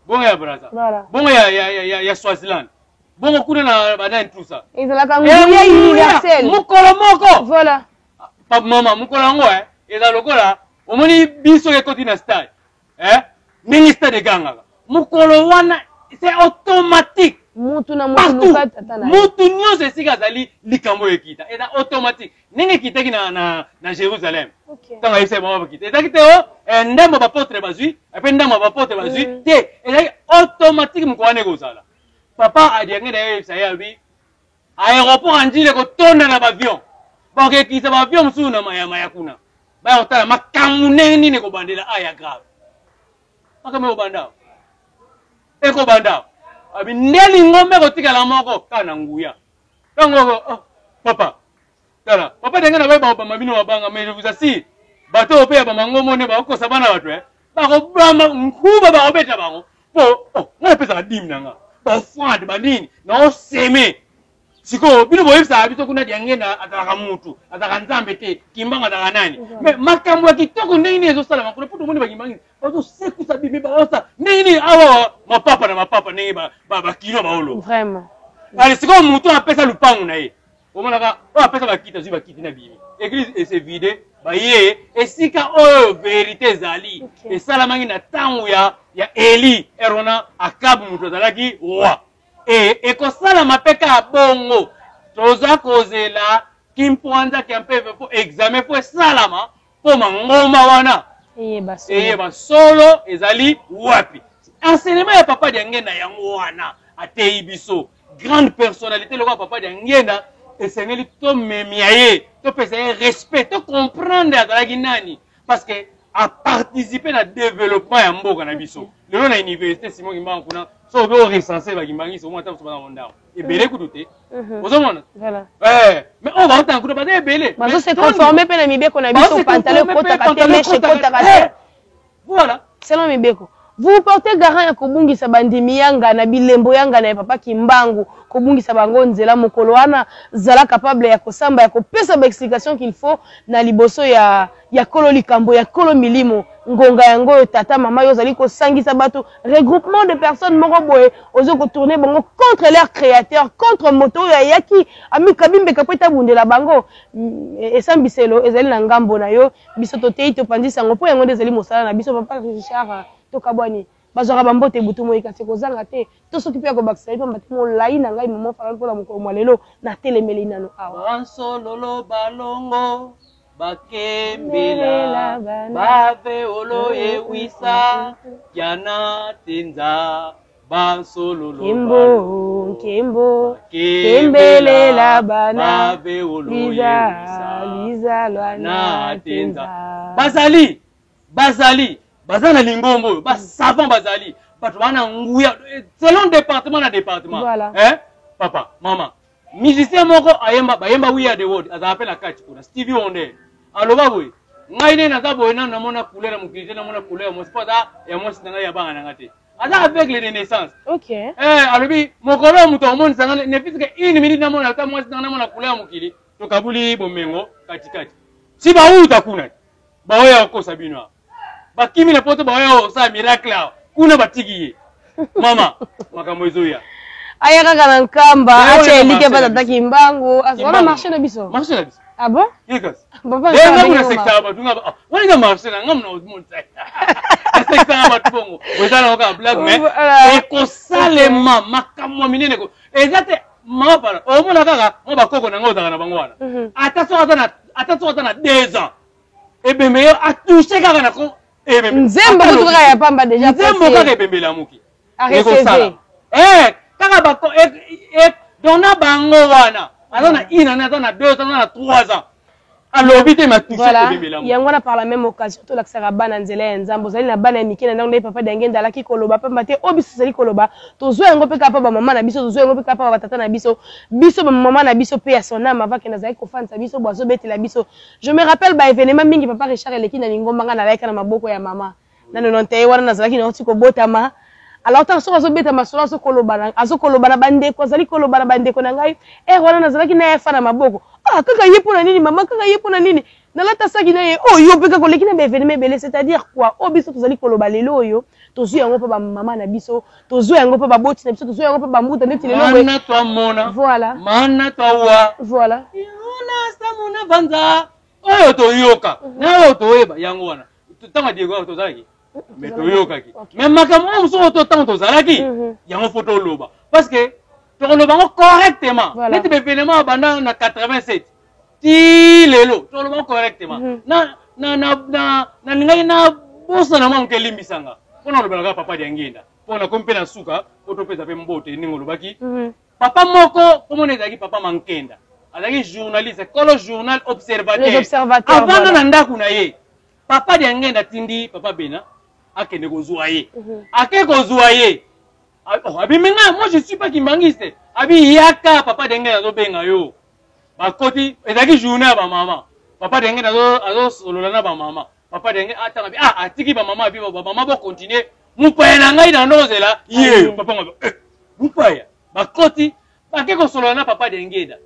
bongo, ya Braza bongo, ya Swaziland bongo, kuna na banani, tout ça. Ezalaka nguya universelle. Mokolo moko. Voilà. Mama, mokolo yango eza lokola omoni biso ekoti na stade, ndenge stade egangaka mokolo wana, c'est automatique. Mutu na mutu luka tata na ye. Mutu nyonso esika azali, likambo oyo ekita eza automatique, ndenge ekitaki na Jérusalem. Ntango ayebisaki bango bakita, ezalaki te o ndambo ya baapôtre bazwi, epe ndambo ya baapôtre bazwi te, ezalaki automatique. Mokolo wana ekozala papa adiange na ye, oyebisa ye abi aéroport ya Ndjili ekotonda na baavion, bakokekisa baavion mosusu na mayamaya kuna, baya kotala makambo ndenge nini ekobandela. A ya grave, makambo ekobanda, ekobanda abi nde lingombe ekotikala moko kaka na nguya. Ntango oh, papa, tala papa ndenge na baye bakobamba bino mabanga, mais je vous assure, bato oyo mpe ya bamangomo nde bakokosa bana bato, bakobamba nkuba, bakobeta bango. Po oh, ngai napesaka dîme na nga, baoffrande banini naoseme. Sikoyo bino boyebisaka biso kuna Diangenda azalaka mutu, azalaka nzambe te, Kimbanga azalaka nani? Mais makambo ya kitoko ndenge nini ezosalama kuna? Po tomoni bakimbangi bazosekusa bimi, baosa ndenge nini awa, mapapa na mapapa, ndenge bakino baoloba. Ale sikoyo motu apesa lupangu na ye, omonaka oyo apesa bakiti, azwi bakiti na bimi, église ese vide, baye esika oyo vérité ezali. Esalamaki na ntango ya Eli erona Akabu, moto azalaki roi. E ekosalama mpe kaka bongo. Toza kozela kimpwanza kiampeve mpo examen mpo esalama, mpo mangomba wana eyeba solo. Eyeba solo ezali wapi. Enseignement ya papa Diangenda yango wana ateyi biso. Grande personnalité lokola papa Diangenda, esengeli tomemia ye, topesa ye respect, tocomprendre azalaki nani, parce que aparticipe na développement ya mboka na biso. Lelo na université Simon Kimbangu kuna, so obe orecense bakimbangisi, omona ata mosu baza ndako ebele kutu te. Ozomona. Mais oyo baotanga kuna baza ebele. Bazose conforme mpe na mibeko na biso, pantalon ekotaka te, mèche ekotaka te. Voilà. Selon mibeko. Vous vous portez garant ya kobungisa bandimi ya ngana, bilembo ya ngana ya Papa Kimbangu, kobungisa bango nzela mokolo wana, zala capable ya kosamba, ya kopesa ba explications qu'il faut na liboso ya ya kolo likambo, ya kolo milimo. Ngonga yango oyo tata, mama, yo ozali kosangisa bato, regroupement de personnes moko boye, ozo ko tourner bango contre leur createur, contre moto oyo ayaki amikabi mbeka po ete abundela bango. Esambiselo ezali na ngambo na yo. Biso toteyi, topanzi sango po yango nde ezali mosala na biso. Papa Richard, tokabwani. Bazwaka ba mbote butu moyi kasi ekozanga te to soki pe ya kobakisa ye pamba te molayi na ngai maman Falonne pona mokolo mwa lelo natelemeli nanu awa. Bansololo balongo bakembela baveolo ewisa kiana tenza bansololo Nkembo, nkembo, kembelela bana, liza, liza lwana tenza. Bazali, bazali, baza na lingombo oyo, ba savant bazali, bato bana na nguya selon département na département. Voilà. Hein? Papa, mama, musicien moko ayemba, bayemba We Are the World, azala pe na kati kuna, Stevie Wonder. Aloba boye, ngai nde naza boye nanu namona couleur ya mokili te, namona couleur ya mwasi, po aza ya mwasi na ngai ya bana na ngai te. Aza aveugle de naissance. Okay. Eh, alobi mokolo oyo moto akomonisa ngai ne fût que une minute namona ata mwasi na ngai namona couleur ya mokili, tokabuli bomengo katikati. Si bawuta kuna baoya kokosa bino awa, bakimi na poto baoya kosala miracle awa, kuna batiki ye. Mama, makambo ezoya. Aya kaka na Nkamba, Lelo atia wana elike marché pa na tata biso. Kimbangu. Wana Kimbangu. marché na biso. Marché na biso. Ah bon? Ye kasi. Papa, Lelo Nkamba nga muna ndenge sekisaka bato nga ba, ah, wana eza marché na nga muna omonisa. Nasekisaka bato bongo. Eza na kaka blague mais Voilà. ekosalema makambo ya minene ko. Eza te mama pala, omona kaka mwa bakoko na nga ozalaka na bango wana. Ata soki aza na, ata soki aza na 2 ans. Ebembe yo a toucher kaka na ko ebembe. Nzembo Ata kutu lobi kaka ya te. pamba déjà Nzembo passé. kaka ebembe elamuki. A recevoir. Ekosala. Eh, kaka ba ko, eh, eh, donc na bango wana. Aza na une année, aza na 2 ans, aza na 3 ans. Alobi te, mais a toucher Voilà. ebembe elamuki. Yango wana par la même occasion tolakisaka bana nzela ya Nzambe. Ozali na bana ya mike na ndako nde papa Diangenda alaki koloba pamba te oyo biso tozali koloba, tozwa yango pe kaka pa ba mama na biso, tozwa yango pe kaka pa ba tata na biso. Biso ba mama na biso pe ya son âme avant akende azalaki kofandisa biso bo azobetela biso. Je me rappelle ba evenements mingi papa Richard eleki na lingomba nga nalalaki na maboko ya mama. Na 91 wana nazalaki nauti kobotama. Alors tango soki azobeta masolo azokoloba na, azokoloba na bandeko, azali koloba na bandeko na ngai, heure wana nazalaki na efa na maboko. Ah kaka ye pona nini mama, kaka ye pona nini? Nalata saki na ye. Oh yo pe kaka oleki na ba evenements ebele, c'est-à-dire quoi? Oyo biso tozali koloba lelo oyo, tozui yango pa ba mama na biso, tozui yango pa baboti na biso, tozui yango pa ba mbuta ndeti lelo boye. Mana twa mona. Voilà. Mana twa wa. Voilà. Yona samona banza. Oyo toyoka, na oyo toyeba yango wana. Tango ya Diego tozalaki. Mais toyokaki. Mais makambo oyo mosusu oyo tango tozalaki, yango faut toloba. Parce que tokoloba yango correctement. Voilà. Neti ba événement banda na 87 ti lelo, tokoloba yango correctement. Na, na, na, na, na lingaki na bosana mwa moke elimbisanga. Mpo na kolobelaka papa Diangienda. Mpo na komi mpe na suka, mpo topesa mpe mbote ndenge olobaki. Papa moko, kombo na ye ezalaki papa Mankenda. Azalaki journaliste, kolo journal Observateur. Les Observateurs, Avanda voilà. na ndako na ye. Papa Diangienda atindi papa Bena akende kozwa ye. Ake kozwa ye. Oh, abi, mais nga, moi je suis pas kimbanguiste. Abi yaka papa Diangienda azobenga yo. Bakoti, ezalaki journée ya ba mama. Papa Diangienda azosolola na ba mama. Papa Diangienda atanga bi, ah, atiki ba mama, abi ba mama bo continuer. Mupaya na ngai na ndozela ye. Aye. Papa ngo, eh, mupaya. Bakoti, bake kosolola na papa Diangienda.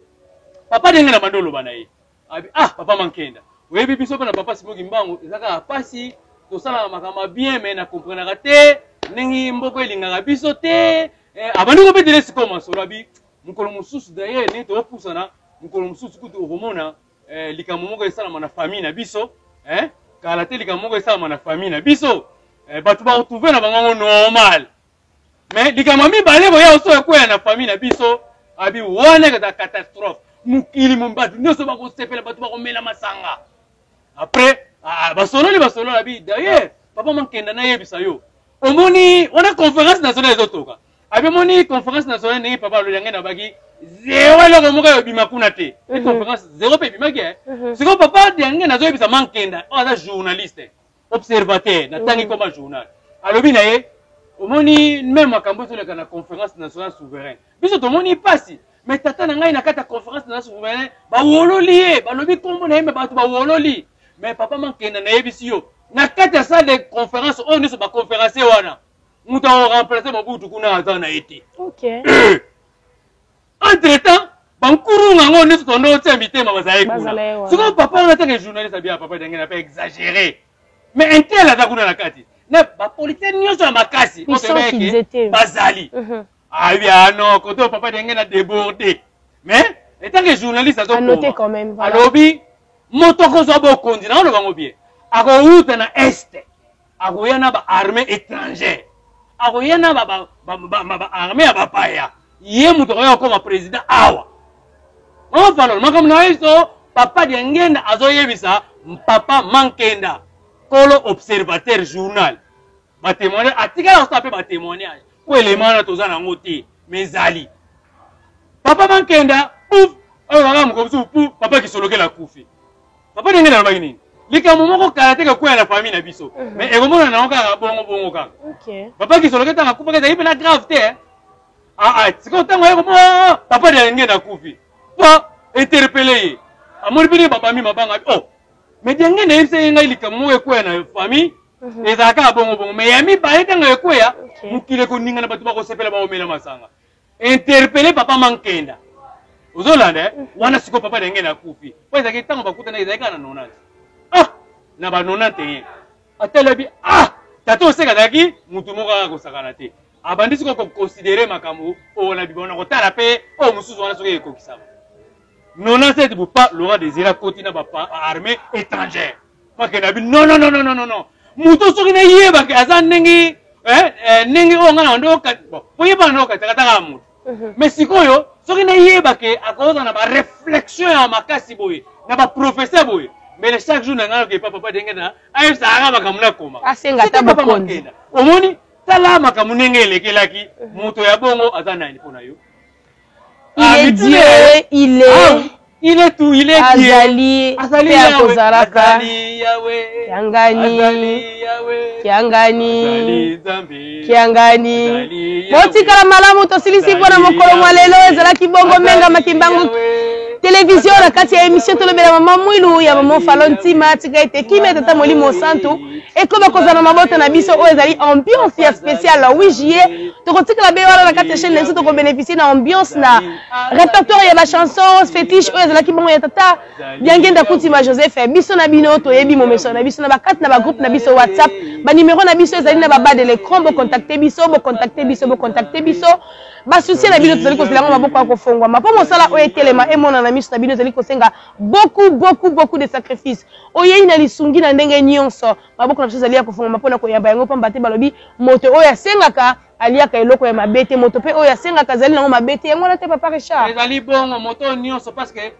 Papa Diangienda bando loba na ye. Abi, ah, papa Mankenda. Oyebi biso pe na papa Simon Kimbangu, eza kaka pasi, tosalaka makambo ya bien, mais na comprenaka te, ndenge mboko elingaka biso te. Eh, abandi kobetela sikoyo masolo, abi, mokolo mosusu d'ailleurs, ndenge tokopusana, mokolo mosusu kutu okomona, eh, likambo moko esalama na famille na biso, eh, kala te likambo moko esalama na famille na biso, eh, bato ba retrouver na bango yango normal. Mais likambo ya mibale boya oso ekweya na famille na biso, abi wana ezala catastrophe. Mokili mo bato nyonso bakosepela, bato bakomela masanga. Après, ah, basololi, basololi, abi d'ailleurs, papa Mankenda nayebisa yo. Omoni wana conférence nationale ezotoka. Abi omoni conférence nationale ndenge papa alobi yango nabaki zéro eloko moko ebima kuna te. Conférence zéro pe ebimaki, eh. Sikoyo papa Diangienda nazoyebisa Mankenda, oyo aza journaliste, observateur, natangi koma journal. Alobi na ye, omoni même makambo ezoleka na conférence nationale souveraine. Biso tomoni pasi, mais tata na ngai na kati ya conférence nationale souveraine, bawololi ye, balobi kombo na ye, mais bato bawololi. Mais papa Mankenda nayebisi yo, na kati ya salle de conférence oyo nyonso ba conférencier wana, Moto akoremplace Mobutu kuna aza na ye te. Entre temps bankurunga yango nyonso tondo otia mitema bazali kuna. Sikoyo papa wana atake journaliste abia papa ndenge na pe exagéré. Mais intel aza kuna na kati. Na ba politiciens nyonso ya makasi oyo bazali. Ayebi ah non, kote oyo papa ndenge na débordé. Mais en tant que journaliste azokoma. Alobi moto akozwa bokonzi na oloba ngo bien. Akowuta na est. Akoya na ba armée étrangère. Akoya na ba ba ba, ba, ba, ba armée ya bapaya. Ye moto akoya kokoma président awa. Mama Falon, makambo na ye so papa Diangenda azoyebisa papa Mankenda kolo observateur journal. Ba témoignage atikala kosala mpe ba témoignage. Po elema wana toza nango te, mais ezali. Papa Mankenda pouf, oyo kaka mokolo mosusu pouf, papa Kisolokele akufi. Papa Diangenda alobaki nini? Likambo moko kala te kokwea na famille na biso. Mais ekomona nango kaka bongo bongo kaka. Papa Kisolokele ntango akufaki ezalaki mpe na grave te. Ah ah, sikoyo ntango aye komona papa Diangenda akufi. Pa interpellé ye. Amoni mpe ndenge babambi mabanga. Oh, mais Diangenda ayebisa ye ngai likambo moko ekwea na famille. Ezalaka kaka bongo bongo. Mais ya mibale ntango ekwea, mokili ekoningana, bato bakosepela, bakomela masanga. Interpellé papa Mankenda. Ozolanda eh? Wana sikoyo papa Diangenda akufi. Po ezalaki ntango bakutana ezalaki kaka na 90. Ah, na ba 91. Atalabi ah, tata oseka azalaki mutu moko kaka kosakana te. Abandi sikoyo ko considérer makambo oyo na bibona kotala pe oyo mosusu wana soki ekokisama. 97 bupa Laurent Désiré akoti na ba armée étrangère. Makenda bi non non non non non non. Mutu soki na yeba ke aza ndenge eh, eh, ndenge oyo nga na ndo ka bon, po yeba na ka taka mutu. Mais sikoyo soki na yeba ke akoza na ba réflexion ya makasi boye na ba professeur boye mais chaque jour na nga ke papa papa ndenge na ayebisa aka makambo na koma. Asenga ta bokonzi. Omoni tala makambo ndenge elekelaki moto ya bongo aza nani mpo na yo? Il est Dieu, il est. Ah, il est tout, il est Dieu. Azali, Azali pe Yahweh, akozalaka. Azali Yahweh. Kiangani. Azali Yahweh. Kiangani. Azali Nzambe. Kiangani. Azali Yahweh. Botikala malamu tosilisi mpo na mokolo mwa lelo ezalaki bongo Menga Makimbangu television na kati ya émission tolobela mama Mwilu ya mama Falon Ntima. Tika ete kimia tata Molimo Santu ekoba kozala na mabota na biso. Oyo ezali ambiance ya spécial 8 juillet. Tokotikala be wana na kati ya chaîne na biso, tokobénéficie na ambiance na répertoire ya bachansons fétiche oyo ezalaki bongo ya tata Diangenda Kutima Joseph. Biso na bino toyebi momeso na biso na bakati na bagroupe na biso WhatsApp, banimero na biso ezali na baba de l'écran. Bocontacte biso, bocontacte biso, bocontacte biso. Basusi na bino tozali kozela yango maboko ya kofongwama mpo mosala oyo etelema emonana na miso na bino. Ezali kosenga beaucoup, beaucoup, beaucoup de sacrifice. Oyei na lisungi na ndenge nyonso, maboko na biso ezali ya kofongwama mpo na koyamba yango, pamba te balobi moto oyo asengaka aliaka eloko ya mabe te, moto mpe oyo asengaka azali nango mabe te. Yango wana te, papa Richard? Ezali bongo, moto nyonso, parce que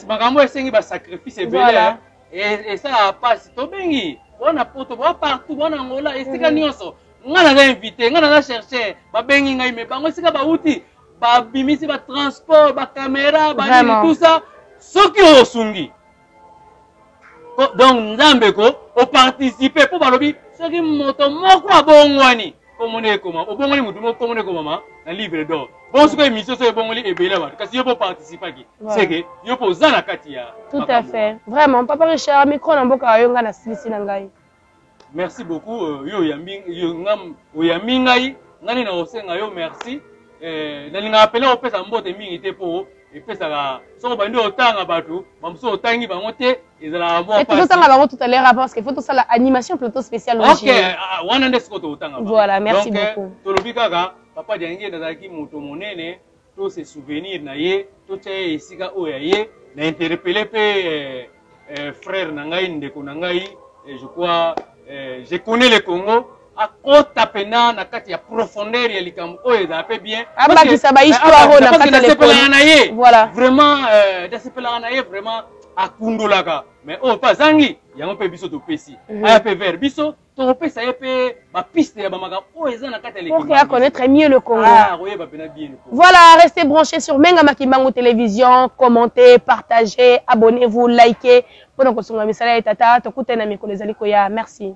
makambo esengi basacrifice ebele. Esalaka mpasi. Tobengi wana poto, ba partout, wana Angola, esika nyonso. Nga naza invité, nga naza chercheur, babengi ngai, me bango esika bauti babimisi batransport, bacaméra, banini, tout ça. Soki osungi donc Nzambe ko oparticipe, mpo balobi soki moto moko abongwani, komona ekoma obongoli motu moko, komona ekomama na livre d'or. Bon, soki émission soki ebongoli ebele ya bato, kasi yo mpo oparticipaki, seke yo mpo oza na kati ya Tout à fait, vraiment. Papa Richard, micro na mboka yo, ngai nasilisi na ngai. Merci beaucoup. Yo oyambi yo, nga oyambi ngai, ngai na kosenga yo merci. Nalingaka pele kopesa mbote mingi te, mpo epesaka soki obandi otanga bato bamosusu otangi bango te, ezalaka mwa tozotanga bango tout à l'heure, parce que faut tosala animation plateau spécial. Ok, wana nde sikoyo tokotanga. Voilà, merci beaucoup. Tolobi kaka papa Diangienda azalaki moto monene, to se souvenir na ye, totia ye esika oyo ya ye. Na interpellé mpe frère na ngai, ndeko na ngai, je crois je connais le Congo, akota pena na kati ya profondeur ya likambo oyo ezala mpe bien. Abakisa ba histoire oyo na kati ya nasepelaka na ye. Vraiment, nasepelaka na ye vraiment, akundolaka, mais oyo mpe azangi yango mpe biso topesi. Aya mpe vers biso, tokopesa ye mpe bapiste ya bamakambo oyo eza na kati ya Pour qu'il connaître mieux le Congo. Ah, koyeba mpena bien le Congo. Voilà, restez branchés sur Menga Makimbangu Télévision. Commentez, partagez, abonnez-vous, likez. Pour nous, misala ya tata, tokutana mikolo ezali koya. Merci.